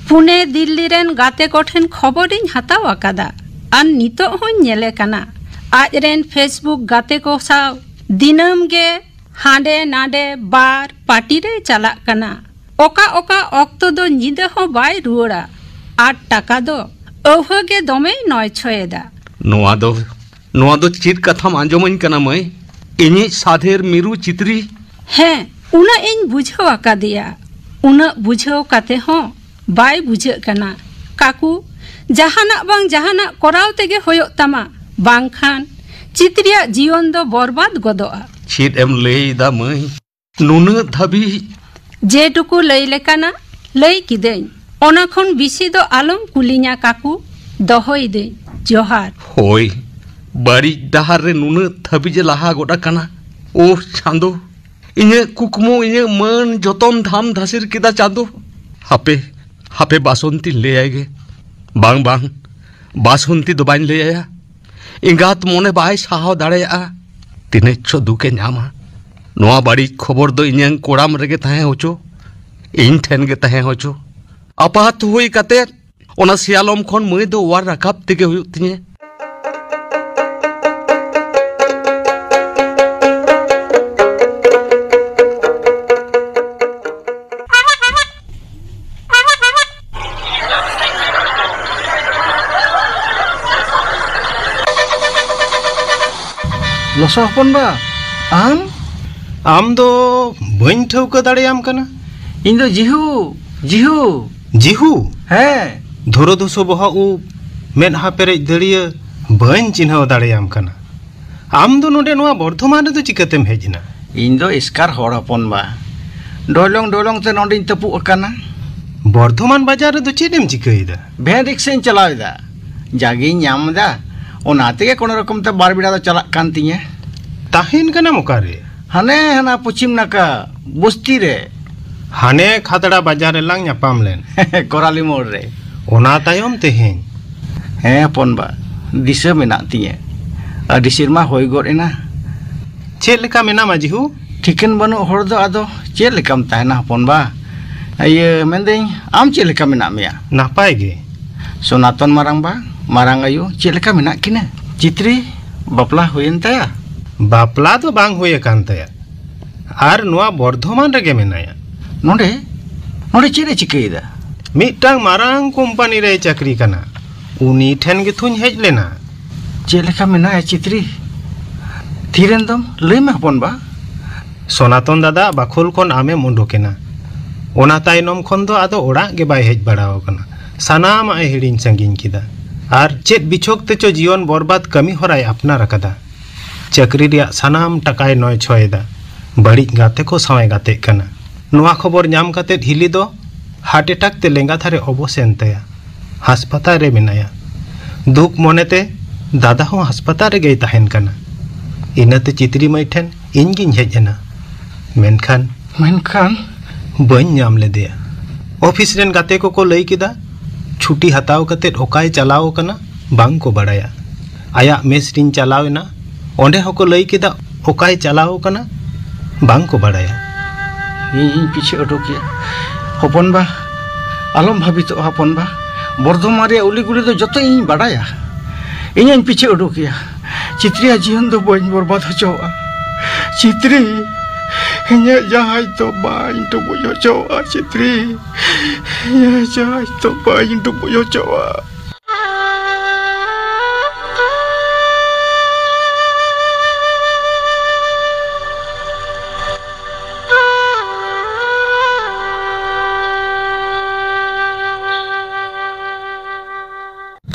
ᱯᱩᱱᱮ ᱫᱤᱞᱞᱤ ᱨᱮᱱ ᱜᱟᱛᱮ ᱠᱚᱴᱷᱮᱱ ᱠᱷᱚᱵᱚᱨᱤᱧ ᱦᱟᱛᱟᱣ ᱟᱠᱟᱫᱟ᱾ ᱟᱨ ᱱᱤᱛᱚᱜ ᱦᱚᱸᱧ ᱧᱮᱞᱮ ᱠᱟᱱᱟ᱾ ᱟᱡ ᱨᱮᱱ Facebook ᱜᱟᱛᱮ ᱠᱚ ᱥᱟᱶ ᱫᱤᱱᱟᱹᱢ ᱜᱮ ᱦᱟᱸᱰᱮ ᱱᱟᱰᱮ ᱵᱟᱨ ᱯᱟᱨᱴᱤ ᱨᱮᱭ ᱪᱟᱞᱟᱜ ᱠᱟᱱᱟ᱾ ᱚᱠᱟ ᱚᱠᱟ ᱚᱠᱛᱚ ᱫᱚ ᱧᱤᱫᱟᱹ ᱦᱚᱸ ᱵᱟᱭ ᱨᱩᱣᱟᱹᱲᱟ᱾ ᱟᱨ ᱴᱟᱠᱟ ᱫᱚ ᱟᱹᱣᱦᱟᱹ ᱜᱮ ᱫᱚᱢᱮᱭ ᱱᱚᱭᱪᱷᱚᱭᱮᱫᱟ᱾ ᱱᱚᱣᱟ ᱫᱚ, ᱱᱚᱣᱟ ᱫᱚ ᱪᱮᱫ ᱠᱟᱛᱷᱟᱢ ᱟᱸᱡᱚᱢᱟᱹᱧ ᱠᱟᱱᱟ ᱢᱟᱹᱭ? ᱤᱧᱤᱡ ᱥᱟᱫᱷᱮᱨ ᱢᱤᱨᱩ ᱪᱤᱛᱨᱤ? ᱦᱮᱸ, ᱩᱱᱟᱹᱜ ᱤᱧ ᱵᱩᱡᱷᱟᱹᱣ ᱟᱠᱟᱫᱮᱭᱟ᱾ ᱩᱱᱟᱹᱜ ᱵᱩᱡᱷᱟᱹᱣ ᱠᱟᱛᱮ ᱦᱚᱸ ᱵᱟᱭ ᱵᱩᱡᱷᱟᱹᱜ ᱠᱟᱱᱟ᱾ ᱠᱟᱠᱩ, ᱡᱟᱦᱟᱱᱟᱜ ᱵᱟᱝ ᱡᱟᱦᱟᱱᱟᱜ ᱠᱚᱨᱟᱣ ᱛᱮᱜᱮ ᱦᱩᱭᱩᱜ ᱛᱟᱢᱟ, ᱵᱟᱝᱠᱷᱟᱱ ᱪᱤᱛᱨᱤᱭᱟᱜ ᱡᱤᱭᱚᱱ ᱫᱚ ᱵᱚᱨᱵᱟᱫ ᱜᱚᱫᱚᱜᱼᱟ᱾ ᱪᱮᱫ ᱮᱢ ᱞᱟᱹᱭ ᱮᱫᱟ ᱢᱟᱹᱭ? ᱱᱩᱱᱟᱹᱜ ᱫᱷᱟᱹᱵᱤᱡ? ᱡᱮᱴᱩᱠᱩ ᱞᱟᱹᱭ ᱞᱮᱠᱟᱱᱟ, ᱞᱟᱹᱭ ᱠᱤᱫᱟᱹᱧ᱾ ᱚᱱᱟ ᱠᱷᱚᱱ ᱵᱤᱥᱤ ᱫᱚ ᱟᱞᱚᱢ ᱠᱩᱞᱤᱧᱟ ᱠᱟᱠᱩ, ᱫᱚᱦᱚᱭᱤᱫᱟᱹᱧ᱾ ᱡᱚᱦᱟᱨ᱾ ᱦᱳᱭ, ᱵᱟᱹᱲᱤᱡ ᱰᱟᱦᱟᱨ ᱨᱮ ᱱᱩᱱᱟᱹᱜ ᱫᱷᱟᱹᱵᱤᱡ ᱮ ᱞᱟᱦᱟ ᱜᱚᱫ ᱟᱠᱟᱱᱟ᱾ ᱳᱦ ᱪᱟᱸᱫᱚ, ᱤᱧᱟᱹᱜ ᱠᱩᱠᱢᱩ, ᱤᱧᱟᱹᱜ ᱢᱟᱹᱱ ᱡᱚᱛᱚᱢ ᱫᱷᱟᱢ ᱫᱷᱟᱥᱤᱨ ᱠᱮᱫᱟ ᱪᱟᱸᱫᱚ᱾ ᱦᱟᱯᱮ, ᱦᱟᱯᱮ ᱵᱟᱥᱚᱱᱛᱤᱧ ᱞᱟᱹᱭᱟᱭ ᱜᱮ᱾ ᱵᱟᱝ, ᱵᱟᱝ, ᱵᱟᱥᱚᱱᱛᱤ ᱫᱚ ᱵᱟᱹᱧ ᱞᱟᱹᱭᱟᱭᱟ᱾ ᱮᱸᱜᱟᱛ ᱢᱚᱱᱮ ᱵᱟᱭ ᱥᱟᱦᱟᱣ ᱫᱟᱲᱮᱭᱟᱜᱼᱟ᱾ ᱛᱤᱱᱟᱹᱡ ᱪᱚ ᱫᱩᱠᱮ ᱧᱟᱢᱟ᱾ ᱱᱚᱣᱟ ᱵᱟᱹᱲᱤᱡ ᱠᱷᱚᱵᱚᱨ ᱫᱚ ᱤᱧᱟᱹᱝ ᱠᱚᱲᱟᱢ ᱨᱮᱜᱮ ᱛᱟᱦᱮᱸ ᱦᱚᱪᱚ, ᱤᱧ ᱴᱷᱮᱱ ᱜᱮ ᱛᱟᱦᱮᱸ ᱦᱚᱪᱚ᱾ ᱟᱯᱟᱛ ᱦᱩᱭ ᱠᱟᱛᱮ ᱚᱱᱟ ᱥᱮᱭᱟᱞᱚᱢ ᱠᱷᱚᱱ ᱢᱟᱹᱭ ᱫᱚ ᱚᱣᱟᱨ ᱨᱟᱠᱟᱵ ᱛᱮᱜᱮ ᱦᱩᱭᱩᱜ ᱛᱤᱧᱟᱹ᱾ ᱞᱚᱥᱚ ᱦᱚᱯᱚᱱ ᱵᱟ, ᱟᱢ? ᱟᱢ ᱫᱚ ᱵᱟᱹᱧ ᱴᱷᱟᱹᱣᱠᱟᱹ ᱫᱟᱲᱮᱭᱟᱢ ᱠᱟᱱᱟ᱾ ᱤᱧ ᱫᱚ ᱡᱤᱦᱩ, ᱡᱤᱦᱩ᱾ ᱡᱤᱦᱩ? ᱦᱮᱸ᱾ ᱫᱷᱩᱨᱟᱹ ᱫᱷᱩᱥᱩ ᱵᱚᱦᱚᱜ ᱩᱵ, ᱢᱮᱫᱦᱟ ᱯᱮᱨᱮᱡ ᱫᱟᱹᱲᱭᱟᱹ, ᱵᱟᱹᱧ ᱪᱤᱱᱦᱟᱹᱣ ᱫᱟᱲᱮᱭᱟᱢ ᱠᱟᱱᱟ᱾ ᱟᱢ ᱫᱚ ᱱᱚᱰᱮ ᱱᱚᱣᱟ ᱵᱚᱨᱫᱷᱚᱢᱟᱱ ᱨᱮᱫᱚ ᱪᱤᱠᱟᱹᱛᱮᱢ ᱦᱮᱡ ᱮᱱᱟ? ᱤᱧ ᱫᱚ ᱮᱥᱠᱟᱨ ᱦᱚᱲ ᱦᱚᱯᱚᱱ ᱵᱟ᱾ ᱰᱚᱭᱞᱚᱝ ᱰᱚᱭᱞᱚᱝ ᱛᱮ ᱱᱚᱰᱮᱧ ᱛᱟᱹᱯᱩᱜ ᱟᱠᱟᱱᱟ᱾ ᱵᱚᱨᱫᱷᱚᱢᱟᱱ ᱵᱟᱡᱟᱨ ᱨᱮᱫᱚ ᱪᱮᱫ ᱮᱢ ᱪᱤᱠᱟᱹᱭᱮᱫᱟ? ᱵᱷᱮᱱ ᱨᱤᱠᱥᱟᱧ ᱪᱟᱞᱟᱣ ᱮᱫᱟ᱾ ᱡᱟᱜᱮᱧ ᱧᱟᱢ ᱮᱫᱟ, ᱚᱱᱟ ᱛᱮᱜᱮ ᱠᱳᱱᱳ ᱨᱚᱠᱚᱢ ᱛᱮ ᱵᱟᱨ ᱵᱮᱲᱟ ᱫᱚ ᱪᱟᱞᱟᱜ ᱠᱟᱱ ᱛᱤᱧᱟᱹ᱾ ᱛᱟᱦᱮᱱ ᱠᱟᱱᱟᱢ ᱚᱠᱟᱨᱮ? ᱦᱟᱱᱮ ᱦᱟᱱᱟ ᱯᱚᱪᱷᱤᱢ ᱱᱟᱠᱷᱟ ᱵᱚᱥᱛᱤ ᱨᱮ᱾ ᱦᱟᱱᱮ ᱠᱷᱟᱛᱲᱟ ᱵᱟᱡᱟᱨ ᱨᱮᱞᱟᱝ ᱧᱟᱯᱟᱢ ᱞᱮᱱ᱾ ᱠᱚᱨᱟᱞᱤ ᱢᱳᱲ ᱨᱮ᱾ ᱚᱱᱟ ᱛᱟᱭᱚᱢ ᱛᱮᱦᱮᱧ᱾ ᱦᱮᱸ ᱦᱚᱯᱚᱱ ᱵᱟ, ᱫᱤᱥᱟᱹ ᱢᱮᱱᱟᱜ ᱛᱤᱧᱟᱹ᱾ ᱟᱹᱰᱤ ᱥᱮᱨᱢᱟ ᱦᱩᱭ ᱜᱚᱫ ᱮᱱᱟ᱾ ᱪᱮᱫ ᱞᱮᱠᱟ ᱢᱮᱱᱟᱢᱟ ᱡᱤᱦᱩ? ᱴᱷᱤᱠᱟᱹᱱ ᱵᱟᱹᱱᱩᱜ ᱦᱚᱲ ᱫᱚ ᱟᱫᱚ ᱪᱮᱫ ᱞᱮᱠᱟᱢ ᱛᱟᱦᱮᱱᱟ ᱦᱚᱯᱚᱱ ᱵᱟ? ᱤᱭᱟᱹ, ᱢᱮᱱᱫᱟᱹᱧ, ᱟᱢ ᱪᱮᱫ ᱞᱮᱠᱟ ᱢᱮᱱᱟᱜ ᱢᱮᱭᱟ? ᱱᱟᱯᱟᱭ ᱜᱮ᱾ ᱥᱚᱱᱟᱛᱚᱱ ᱢᱟᱨᱟᱝ ᱵᱟ, ᱢᱟᱨᱟᱝ ᱟᱭᱳ ᱪᱮᱫ ᱞᱮᱠᱟ ᱢᱮᱱᱟᱜ ᱠᱤᱱᱟ? ᱪᱤᱛᱨᱤ ᱵᱟᱯᱞᱟ ᱦᱩᱭᱮᱱ ᱛᱟᱭᱟ? ᱵᱟᱯᱞᱟ ᱫᱚ ᱵᱟᱝ ᱦᱩᱭ ᱟᱠᱟᱱ ᱛᱟᱭᱟ᱾ ᱟᱨ ᱱᱚᱣᱟ ᱵᱚᱨᱫᱷᱚᱢᱟᱱ ᱨᱮᱜᱮ ᱢᱮᱱᱟᱭᱟ᱾ ᱱᱚᱰᱮ? ᱱᱚᱰᱮ ᱪᱮᱫ ᱮ ᱪᱤᱠᱟᱹᱭᱮᱫᱟ? ᱢᱤᱫᱴᱟᱝ ᱢᱟᱨᱟᱝ ᱠᱳᱢᱯᱟᱱᱤ ᱨᱮᱭ ᱪᱟᱹᱠᱨᱤ ᱠᱟᱱᱟ᱾ ᱩᱱᱤ ᱴᱷᱮᱱ ᱜᱮᱛᱷᱚᱧ ᱦᱮᱡ ᱞᱮᱱᱟ᱾ ᱪᱮᱫ ᱞᱮᱠᱟ ᱢᱮᱱᱟᱭᱟ ᱪᱤᱛᱨᱤ? ᱛᱷᱤᱨᱮᱱ ᱫᱚᱢ? ᱞᱟᱹᱭ ᱢᱮ ᱦᱚᱯᱚᱱ ᱵᱟ᱾ ᱥᱚᱱᱟᱛᱚᱱ ᱫᱟᱫᱟ ᱵᱟᱠᱷᱳᱞ ᱠᱷᱚᱱ ᱟᱢᱮᱢ ᱩᱰᱩᱠᱮᱱᱟ᱾ ᱚᱱᱟ ᱛᱟᱭᱱᱚᱢ ᱠᱷᱚᱱ ᱫᱚ ᱟᱫᱚ ᱚᱲᱟᱜ ᱜᱮ ᱵᱟᱭ ᱦᱮᱡ ᱵᱟᱲᱟ ᱟᱠᱟᱱᱟ᱾ ᱥᱟᱱᱟᱢᱟᱜ ᱮ ᱦᱤᱲᱤᱧ ᱥᱟᱺᱜᱤᱧ ᱠᱮᱫᱟ᱾ ᱟᱨ ᱪᱮᱫ ᱵᱤᱪᱷᱚᱠ ᱛᱮᱪᱚ ᱡᱤᱭᱚᱱ ᱵᱚᱨᱵᱟᱫ ᱠᱟᱹᱢᱤ ᱦᱚᱨᱟᱭ ᱟᱯᱱᱟᱨ ᱟᱠᱟᱫᱟ᱾ ᱪᱟᱹᱠᱨᱤ ᱨᱮᱭᱟᱜ ᱥᱟᱱᱟᱢ ᱴᱟᱠᱟᱭ ᱱᱚᱭ ᱪᱷᱚᱭ ᱮᱫᱟ᱾ ᱵᱟᱹᱲᱤᱡ ᱜᱟᱛᱮ ᱠᱚ ᱥᱟᱶ ᱮ ᱜᱟᱛᱮᱜ ᱠᱟᱱᱟ᱾ ᱱᱚᱣᱟ ᱠᱷᱚᱵᱚᱨ ᱧᱟᱢ ᱠᱟᱛᱮ ᱦᱤᱞᱤ ᱫᱚ ᱦᱟᱨᱴ ᱮᱴᱟᱠ ᱛᱮ ᱞᱮᱸᱜᱟ ᱫᱷᱟᱨᱮ ᱚᱵᱚᱥ ᱮᱱ ᱛᱟᱭᱟ᱾ ᱦᱟᱥᱯᱟᱛᱟᱞ ᱨᱮ ᱢᱮᱱᱟᱭᱟ᱾ ᱫᱩᱠ ᱢᱚᱱᱮᱛᱮ ᱫᱟᱫᱟ ᱦᱚᱸ ᱦᱟᱥᱯᱟᱛᱟᱞ ᱨᱮᱜᱮᱭ ᱛᱟᱦᱮᱱ ᱠᱟᱱᱟ᱾ ᱤᱱᱟᱹᱛᱮ ᱪᱤᱛᱨᱤ ᱢᱟᱹᱭ ᱴᱷᱮᱱ ᱤᱧ ᱜᱤᱧ ᱦᱮᱡ ᱮᱱᱟ᱾ ᱢᱮᱱᱠᱷᱟᱱ ᱢᱮᱱᱠᱷᱟᱱ ᱵᱟᱹᱧ ᱧᱟᱢ ᱞᱮᱫᱮᱭᱟ᱾ ᱚᱯᱷᱤᱥ ᱨᱮᱱ ᱜᱟᱛᱮ ᱠᱚᱠᱚ ᱞᱟᱹᱭ ᱠᱮᱫᱟ, ᱪᱷᱩᱴᱤ ᱦᱟᱛᱟᱣ ᱠᱟᱛᱮ ᱚᱠᱟᱭ ᱪᱟᱞᱟᱣ ᱟᱠᱟᱱᱟ ᱵᱟᱝ ᱠᱚ ᱵᱟᱲᱟᱭᱟ᱾ ᱟᱭᱟᱜ ᱢᱮᱥ ᱨᱤᱧ ᱪᱟᱞᱟᱣ ᱮᱱᱟ, ᱚᱸᱰᱮ ᱦᱚᱸᱠᱚ ᱞᱟᱹᱭ ᱠᱮᱫᱟ ᱚᱠᱟᱭ ᱪᱟᱞᱟᱣ ᱟᱠᱟᱱᱟ ᱵᱟᱝ ᱠᱚ ᱵᱟᱲᱟᱭᱟ᱾ ᱤᱧ ᱤᱧ ᱯᱤᱪᱷᱟᱹ ᱚᱰᱚᱠᱮᱭᱟ᱾ ᱦᱚᱯᱚᱱ ᱵᱟ, ᱟᱞᱚᱢ ᱵᱷᱟᱵᱤᱛᱚᱜᱼᱟ ᱦᱚᱯᱚᱱ ᱵᱟ᱾ ᱵᱚᱨᱫᱷᱚᱢᱟᱱ ᱨᱮᱭᱟᱜ ᱩᱞᱤ ᱜᱩᱞᱤ ᱫᱚ ᱡᱚᱛᱚ ᱤᱧᱤᱧ ᱵᱟᱰᱟᱭᱟ᱾ ᱤᱧᱤᱧ ᱯᱤᱪᱷᱟᱹ ᱚᱰᱚᱠᱮᱭᱟ᱾ ᱪᱤᱛᱨᱤᱭᱟᱜ ᱡᱤᱭᱚᱱ ᱫᱚ ᱵᱟᱹᱧ ᱵᱚᱨᱵᱟᱫ ᱦᱚᱪᱚᱣᱟᱜᱼᱟ᱾ ᱪᱤᱛᱨᱤ, ᱤᱧᱟᱹᱜ ᱡᱟᱦᱟᱸᱭ ᱫᱚ ᱵᱟᱹᱧ ᱰᱩᱵᱩᱡ ᱦᱚᱪᱚᱣᱟᱜᱼᱟ ᱪᱤᱛᱨᱤ᱾ ᱤᱧᱟᱹᱜ ᱡᱟᱦᱟᱸᱭ ᱫᱚ ᱵᱟᱹᱧ ᱰᱩᱵᱩᱡ ᱦᱚᱪᱚᱣᱟᱜᱼᱟ᱾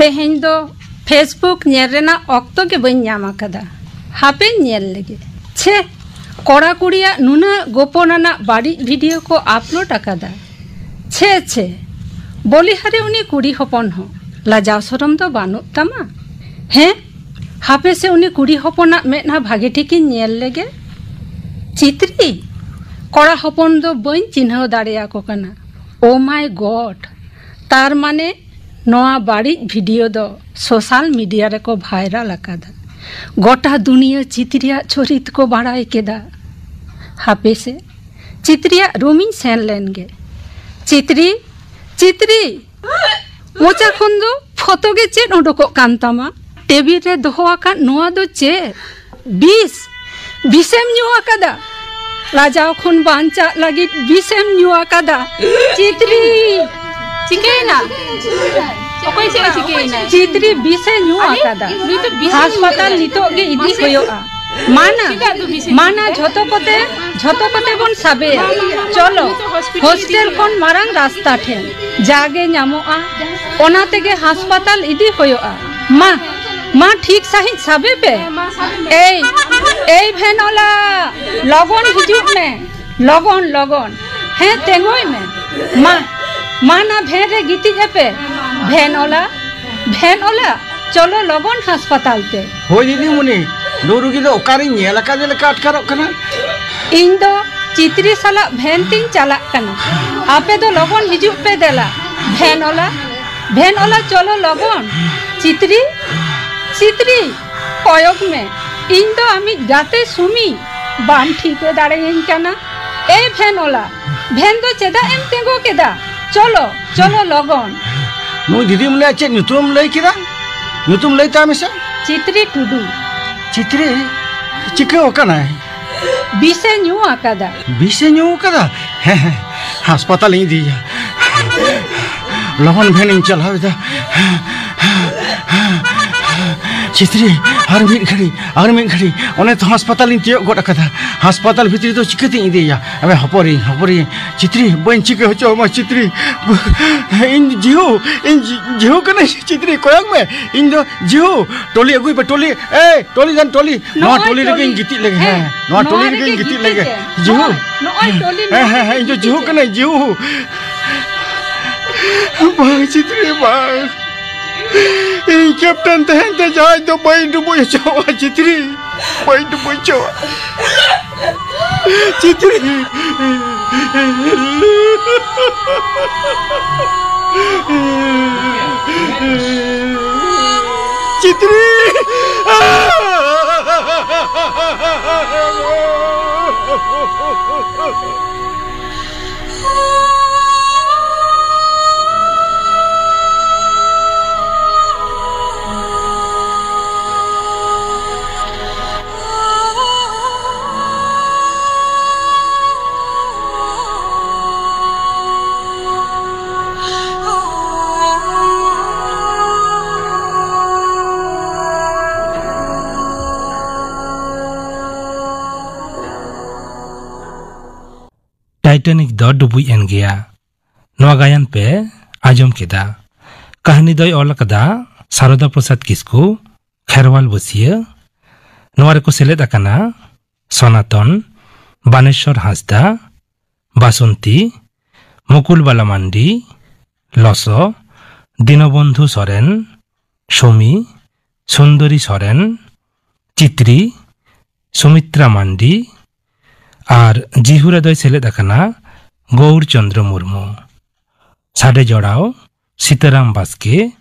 ᱛᱮᱦᱮᱧ ᱫᱚ Facebook ᱧᱮᱞ ᱨᱮᱱᱟᱜ ᱚᱠᱛᱚ ᱜᱮ ᱵᱟᱹᱧ ᱧᱟᱢ ᱟᱠᱟᱫᱟ᱾ ᱦᱟᱯᱮᱧ ᱧᱮᱞ ᱞᱮᱜᱮ᱾ ᱪᱷᱮ, ᱠᱚᱲᱟ ᱠᱩᱲᱤᱭᱟᱜ ᱱᱩᱱᱟᱹᱜ ᱜᱳᱯᱚᱱ ᱟᱱᱟᱜ ᱵᱟᱹᱲᱤᱡ ᱵᱷᱤᱰᱤᱭᱳ ᱠᱚ ᱟᱯᱞᱳᱰ ᱟᱠᱟᱫᱟ᱾ ᱪᱷᱮ ᱪᱷᱮ, ᱵᱚᱞᱤᱦᱟᱨᱤ ᱩᱱᱤ ᱠᱩᱲᱤ ᱦᱚᱯᱚᱱ ᱦᱚᱸ ᱞᱟᱡᱟᱣ ᱥᱚᱨᱚᱢ ᱫᱚ ᱵᱟᱹᱱᱩᱜ ᱛᱟᱢᱟ? ᱦᱮᱸ, ᱦᱟᱯᱮ ᱥᱮ ᱩᱱᱤ ᱠᱩᱲᱤ ᱦᱚᱯᱚᱱᱟᱜ ᱢᱮᱫᱦᱟ ᱵᱷᱟᱜᱮ ᱴᱷᱤᱠᱤᱧ ᱧᱮᱞ ᱞᱮᱜᱮ᱾ ᱪᱤᱛᱨᱤ, ᱠᱚᱲᱟ ᱦᱚᱯᱚᱱ ᱫᱚ ᱵᱟᱹᱧ ᱪᱤᱱᱦᱟᱹᱣ ᱫᱟᱲᱮᱭᱟᱠᱚ ᱠᱟᱱᱟ᱾ ᱳ ᱢᱟᱭ ᱜᱚᱰ, ᱛᱟᱨ ᱢᱟᱱᱮ ᱱᱚᱣᱟ ᱵᱟᱹᱲᱤᱡ ᱵᱷᱤᱰᱤᱭᱳ ᱫᱚ ᱥᱳᱥᱟᱞ ᱢᱤᱰᱤᱭᱟ ᱨᱮᱠᱚ ᱵᱷᱟᱭᱨᱟᱞ ᱟᱠᱟᱫᱟ᱾ ᱜᱚᱴᱟ ᱫᱩᱱᱤᱭᱟᱹ ᱪᱤᱛᱨᱤᱭᱟᱜ ᱪᱚᱨᱤᱛ ᱠᱚ ᱵᱟᱲᱟᱭ ᱠᱮᱫᱟ᱾ ᱦᱟᱯᱮ ᱥᱮ, ᱪᱤᱛᱨᱤᱭᱟᱜ ᱨᱩᱢᱤᱧ ᱥᱮᱱ ᱞᱮᱱ ᱜᱮ᱾ ᱪᱤᱛᱨᱤ, ᱪᱤᱛᱨᱤ, ᱢᱚᱪᱟ ᱠᱷᱚᱱ ᱫᱚ ᱯᱷᱚᱛᱚ ᱜᱮ ᱪᱮᱫ ᱚᱰᱚᱠᱚᱜ ᱠᱟᱱ ᱛᱟᱢᱟ? ᱴᱮᱵᱤᱞ ᱨᱮ ᱫᱚᱦᱚ ᱟᱠᱟᱫ ᱱᱚᱣᱟ ᱫᱚ ᱪᱮᱫ? ᱵᱤᱥ! ᱵᱤᱥᱮᱢ ᱧᱩ ᱟᱠᱟᱫᱟ? ᱞᱟᱡᱟᱣ ᱠᱷᱚᱱ ᱵᱟᱧᱪᱟᱜ ᱞᱟᱹᱜᱤᱫ ᱵᱤᱥᱮᱢ ᱧᱩ ᱟᱠᱟᱫᱟ? ᱪᱤᱛᱨᱤ! ᱪᱤᱠᱟᱹᱭᱮᱱᱟ? ᱚᱠᱚᱭ ᱪᱮᱫ ᱮ ᱪᱤᱠᱟᱹᱭᱮᱱᱟ? ᱪᱤᱛᱨᱤ ᱵᱤᱥᱮ ᱧᱩ ᱟᱠᱟᱫᱟ᱾ ᱱᱩᱭ ᱫᱚ ᱵᱤᱥᱮ ᱧᱩ ᱦᱟᱥᱯᱟᱛᱟᱞ ᱟᱠᱟᱫᱟ᱾ ᱱᱤᱛᱚᱜ ᱜᱮ ᱤᱫᱤ ᱦᱩᱭᱩᱜᱼᱟ᱾ ᱢᱟᱱᱟ, ᱪᱮᱫᱟᱜ ᱫᱚ ᱵᱤᱥᱮ ᱧᱩ ᱢᱟᱱᱟ, ᱟᱠᱟᱫᱟ? ᱡᱷᱚᱛᱚ ᱠᱚᱛᱮ, ᱡᱷᱚᱛᱚ ᱠᱚᱛᱮ ᱵᱚᱱ ᱥᱟᱵᱮᱭᱟ᱾ ᱪᱚᱞᱚ, ᱱᱩᱭ ᱫᱚ ᱦᱚᱥᱯᱤᱴᱟᱞ ᱦᱳᱥᱴᱮᱞ ᱤᱫᱤ ᱠᱷᱚᱱ ᱢᱟᱨᱟᱝ ᱨᱟᱥᱛᱟ ᱴᱷᱮᱱ ᱡᱟᱜᱮ ᱧᱟᱢᱚᱜᱼᱟ, ᱚᱱᱟ ᱛᱮᱜᱮ ᱦᱟᱥᱯᱟᱛᱟᱞ ᱤᱫᱤ ᱦᱩᱭᱩᱜᱼᱟ᱾ ᱢᱟ, ᱢᱟ, ᱴᱷᱤᱠ ᱥᱟᱺᱦᱤᱡ ᱥᱟᱵᱮ ᱯᱮ᱾ ᱮᱭ, ᱮᱭ ᱵᱷᱮᱱ ᱚᱞᱟ, ᱞᱚᱜᱚᱱ ᱦᱤᱡᱩᱜ ᱢᱮ, ᱞᱚᱜᱚᱱ, ᱞᱚᱜᱚᱱ᱾ ᱦᱮᱸ, ᱛᱮᱸᱜᱚᱭ ᱢᱮ᱾ ᱢᱟ, ᱢᱟ, ᱱᱟ ᱵᱷᱮᱱ ᱨᱮ ᱜᱤᱛᱤᱡ ᱮᱯᱮ᱾ ᱵᱷᱮᱱ ᱚᱞᱟ, ᱵᱷᱮᱱ ᱚᱞᱟ, ᱪᱚᱞᱚ ᱞᱚᱜᱚᱱ ᱦᱟᱥᱯᱟᱛᱟᱞ ᱛᱮ᱾ ᱦᱳᱭ ᱫᱤᱫᱤᱢᱩᱱᱤ, ᱱᱩᱭ ᱨᱩᱜᱤ ᱫᱚ ᱚᱠᱟᱨᱤᱧ ᱧᱮᱞ ᱟᱠᱟᱫᱮ ᱞᱮᱠᱟ ᱟᱴᱠᱟᱨᱚᱜ ᱠᱟᱱᱟ? ᱤᱧ ᱫᱚ ᱪᱤᱛᱨᱤ ᱥᱟᱞᱟᱜ ᱵᱷᱮᱱ ᱛᱤᱧ ᱪᱟᱞᱟᱜ ᱠᱟᱱᱟ᱾ ᱟᱯᱮ ᱫᱚ ᱞᱚᱜᱚᱱ ᱦᱤᱡᱩᱜ ᱯᱮ ᱫᱮᱞᱟ᱾ ᱵᱷᱮᱱ ᱚᱞᱟ, ᱵᱷᱮᱱ ᱚᱞᱟ, ᱪᱚᱞᱚ ᱞᱚᱜᱚᱱ᱾ ᱪᱤᱛᱨᱤ, ᱪᱤᱛᱨᱤ, ᱠᱚᱭᱚᱜ ᱢᱮ, ᱤᱧ ᱫᱚ ᱟᱢᱤᱡ ᱜᱟᱛᱮ ᱥᱩᱢᱤ᱾ ᱵᱟᱢ ᱴᱷᱤᱠᱟᱹ ᱫᱟᱲᱮᱭᱟᱹᱧ ᱠᱟᱱᱟ? ᱮ ᱵᱷᱮᱱ ᱚᱞᱟ, ᱵᱷᱮᱱ ᱫᱚ ᱪᱮᱫᱟᱜ ᱮᱢ ᱛᱤᱸᱜᱩ ᱠᱮᱫᱟ? ᱪᱚᱞᱚ, ᱪᱚᱞᱚ ᱞᱚᱜᱚᱱ᱾ ᱱᱩᱭ ᱫᱤᱫᱤᱢ ᱞᱟᱹᱭᱟ ᱪᱮᱫ ᱧᱩᱛᱩᱢᱮᱢ ᱞᱟᱹᱭ ᱠᱮᱫᱟ? ᱧᱩᱛᱩᱢ ᱞᱟᱹᱭ ᱛᱟᱭ ᱢᱮᱥᱮ᱾ ᱪᱤᱛᱨᱤ ᱴᱩᱰᱩ᱾ ᱪᱤᱛᱨᱤ? ᱪᱤᱠᱟᱹ ᱟᱠᱟᱱᱟᱭ? ᱵᱤᱥᱮ ᱧᱩ ᱟᱠᱟᱫᱟ᱾ ᱵᱤᱥᱮ ᱧᱩ ᱟᱠᱟᱫᱟ? ᱦᱮᱸ, ᱦᱮᱸ, ᱦᱟᱥᱯᱟᱛᱟᱞ ᱤᱧ ᱤᱫᱤᱭᱮᱭᱟ᱾ ᱞᱚᱜᱚᱱ ᱵᱷᱮᱱ ᱤᱧ ᱪᱟᱞᱟᱣ ᱮᱫᱟ᱾ ᱪᱤᱛᱨᱤ, ᱟᱨ ᱢᱤᱫ ᱜᱷᱟᱹᱲᱤ, ᱟᱨ ᱢᱤᱫ ᱜᱷᱟᱹᱲᱤ, ᱚᱱᱮ ᱛᱚ ᱦᱟᱥᱯᱟᱛᱟᱞᱤᱧ ᱛᱤᱭᱳᱜ ᱜᱚᱫ ᱟᱠᱟᱫᱟ᱾ ᱦᱟᱥᱯᱟᱛᱟᱞ ᱵᱷᱤᱛᱨᱤ ᱫᱚ ᱪᱤᱠᱟᱹᱛᱤᱧ ᱤᱫᱤᱭᱮᱭᱟ? ᱟᱵᱮ ᱦᱚᱯᱚᱨᱤᱧ, ᱦᱚᱯᱚᱨᱤᱧ᱾ ᱪᱤᱛᱨᱤ, ᱵᱟᱹᱧ ᱪᱤᱠᱟᱹ ᱦᱚᱪᱚᱣᱟᱢᱟ ᱪᱤᱛᱨᱤ᱾ ᱤᱧ ᱡᱤᱦᱩ, ᱤᱧ ᱡᱤ-, ᱡᱤᱦᱩ ᱠᱟᱹᱱᱟᱹᱧ ᱪᱤᱛᱨᱤ, ᱠᱚᱭᱚᱜ ᱢᱮ᱾ ᱤᱧ ᱫᱚ ᱡᱤᱦᱩ, ᱴᱚᱞᱤ ᱟᱹᱜᱩᱭ ᱯᱮ, ᱴᱚᱞᱤ᱾ ᱮᱭ, ᱴᱚᱞᱤ ᱫᱟᱱ ᱴᱚᱞᱤ᱾ ᱱᱚᱣᱟ ᱱᱚᱜᱼᱚᱭ ᱴᱚᱞᱤ ᱨᱮᱜᱮᱧ ᱴᱚᱞᱤ᱾ ᱜᱤᱛᱤᱡ ᱞᱮᱜᱮ, ᱦᱮᱸ, ᱦᱮᱸ, ᱱᱚᱣᱟ ᱱᱚᱣᱟ ᱴᱚᱞᱤ ᱨᱮᱜᱮ ᱨᱮᱜᱮᱧ ᱜᱤᱛᱤᱡ ᱜᱤᱛᱤᱡ ᱞᱮᱜᱮ᱾ ᱞᱮ᱾ ᱡᱤᱦᱩ᱾ ᱱᱚᱜᱼᱚᱭ, ᱱᱚᱜᱼᱚᱭ ᱴᱚᱞᱤ, ᱦᱮᱸ, ᱱᱚᱣᱟ ᱦᱮᱸ, ᱦᱮᱸ, ᱨᱮᱜᱮ ᱤᱧ ᱫᱚ ᱡᱤᱦᱩ ᱜᱤᱛᱤᱡ ᱞᱮ᱾ ᱠᱟᱹᱱᱟᱹᱧ, ᱡᱤᱦᱩ᱾ ᱵᱟᱝ ᱪᱤᱛᱨᱤ, ᱵᱟᱝ᱾ ᱤᱧ ᱠᱮᱯᱴᱮᱱ ᱛᱟᱦᱮᱱ ᱛᱮ ᱡᱟᱦᱟᱸᱭ ᱫᱚ ᱵᱟᱹᱧ ᱰᱩᱵᱩᱡ ᱦᱚᱪᱚᱣᱟᱜᱼᱟ ᱪᱤᱛᱨᱤ, ᱵᱟᱹᱧ ᱰᱩᱵᱩᱡ ᱦᱚᱪᱚᱣᱟᱜᱼᱟ ᱪᱤᱛᱨᱤ᱾ ᱪᱤᱛᱨᱤ᱾ ᱴᱟᱭᱴᱟᱱᱤᱠ ᱫᱚ ᱰᱩᱵᱩᱡ ᱮᱱ ᱜᱮᱭᱟ᱾ ᱱᱚᱣᱟ ᱜᱟᱭᱟᱱ ᱯᱮ ᱟᱸᱡᱚᱢ ᱠᱮᱫᱟ᱾ ᱠᱟᱹᱦᱱᱤ ᱫᱚᱭ ᱚᱞ ᱟᱠᱟᱫᱟ ᱥᱟᱨᱚᱫᱟ ᱯᱨᱚᱥᱟᱫᱽ ᱠᱤᱥᱠᱩ, ᱠᱷᱮᱨᱣᱟᱞ ᱵᱟᱹᱥᱤᱭᱟᱹ᱾ ᱱᱚᱣᱟ ᱨᱮᱠᱚ ᱥᱮᱞᱮᱫ ᱟᱠᱟᱱᱟ ᱥᱚᱱᱟᱛᱚᱱ, ᱵᱟᱱᱮᱥᱣᱚᱨ ᱦᱟᱸᱥᱫᱟ, ᱵᱟᱥᱚᱱᱛᱤ, ᱢᱩᱠᱩᱞ ᱵᱟᱞᱟ ᱢᱟᱱᱰᱤ, ᱞᱚᱥᱚ, ᱫᱤᱱᱚᱵᱚᱱᱫᱷᱩ ᱥᱚᱨᱮᱱ, ᱥᱚᱢᱤ, ᱥᱩᱱᱫᱚᱨᱤ ᱥᱚᱨᱮᱱ, ᱪᱤᱛᱨᱤ, ᱥᱩᱢᱤᱛᱨᱟ ᱢᱟᱱᱰᱤ ᱟᱨ ᱡᱤᱦᱩ ᱨᱮᱫᱚᱭ ᱥᱮᱞᱮᱫ ᱟᱠᱟᱱᱟ ᱜᱳᱣᱩᱨ ᱪᱚᱱᱫᱨᱚ ᱢᱩᱨᱢᱩ᱾ ᱥᱟᱰᱮ ᱡᱚᱲᱟᱣ ᱥᱤᱛᱟᱨᱟᱢ ᱵᱟᱥᱠᱮ,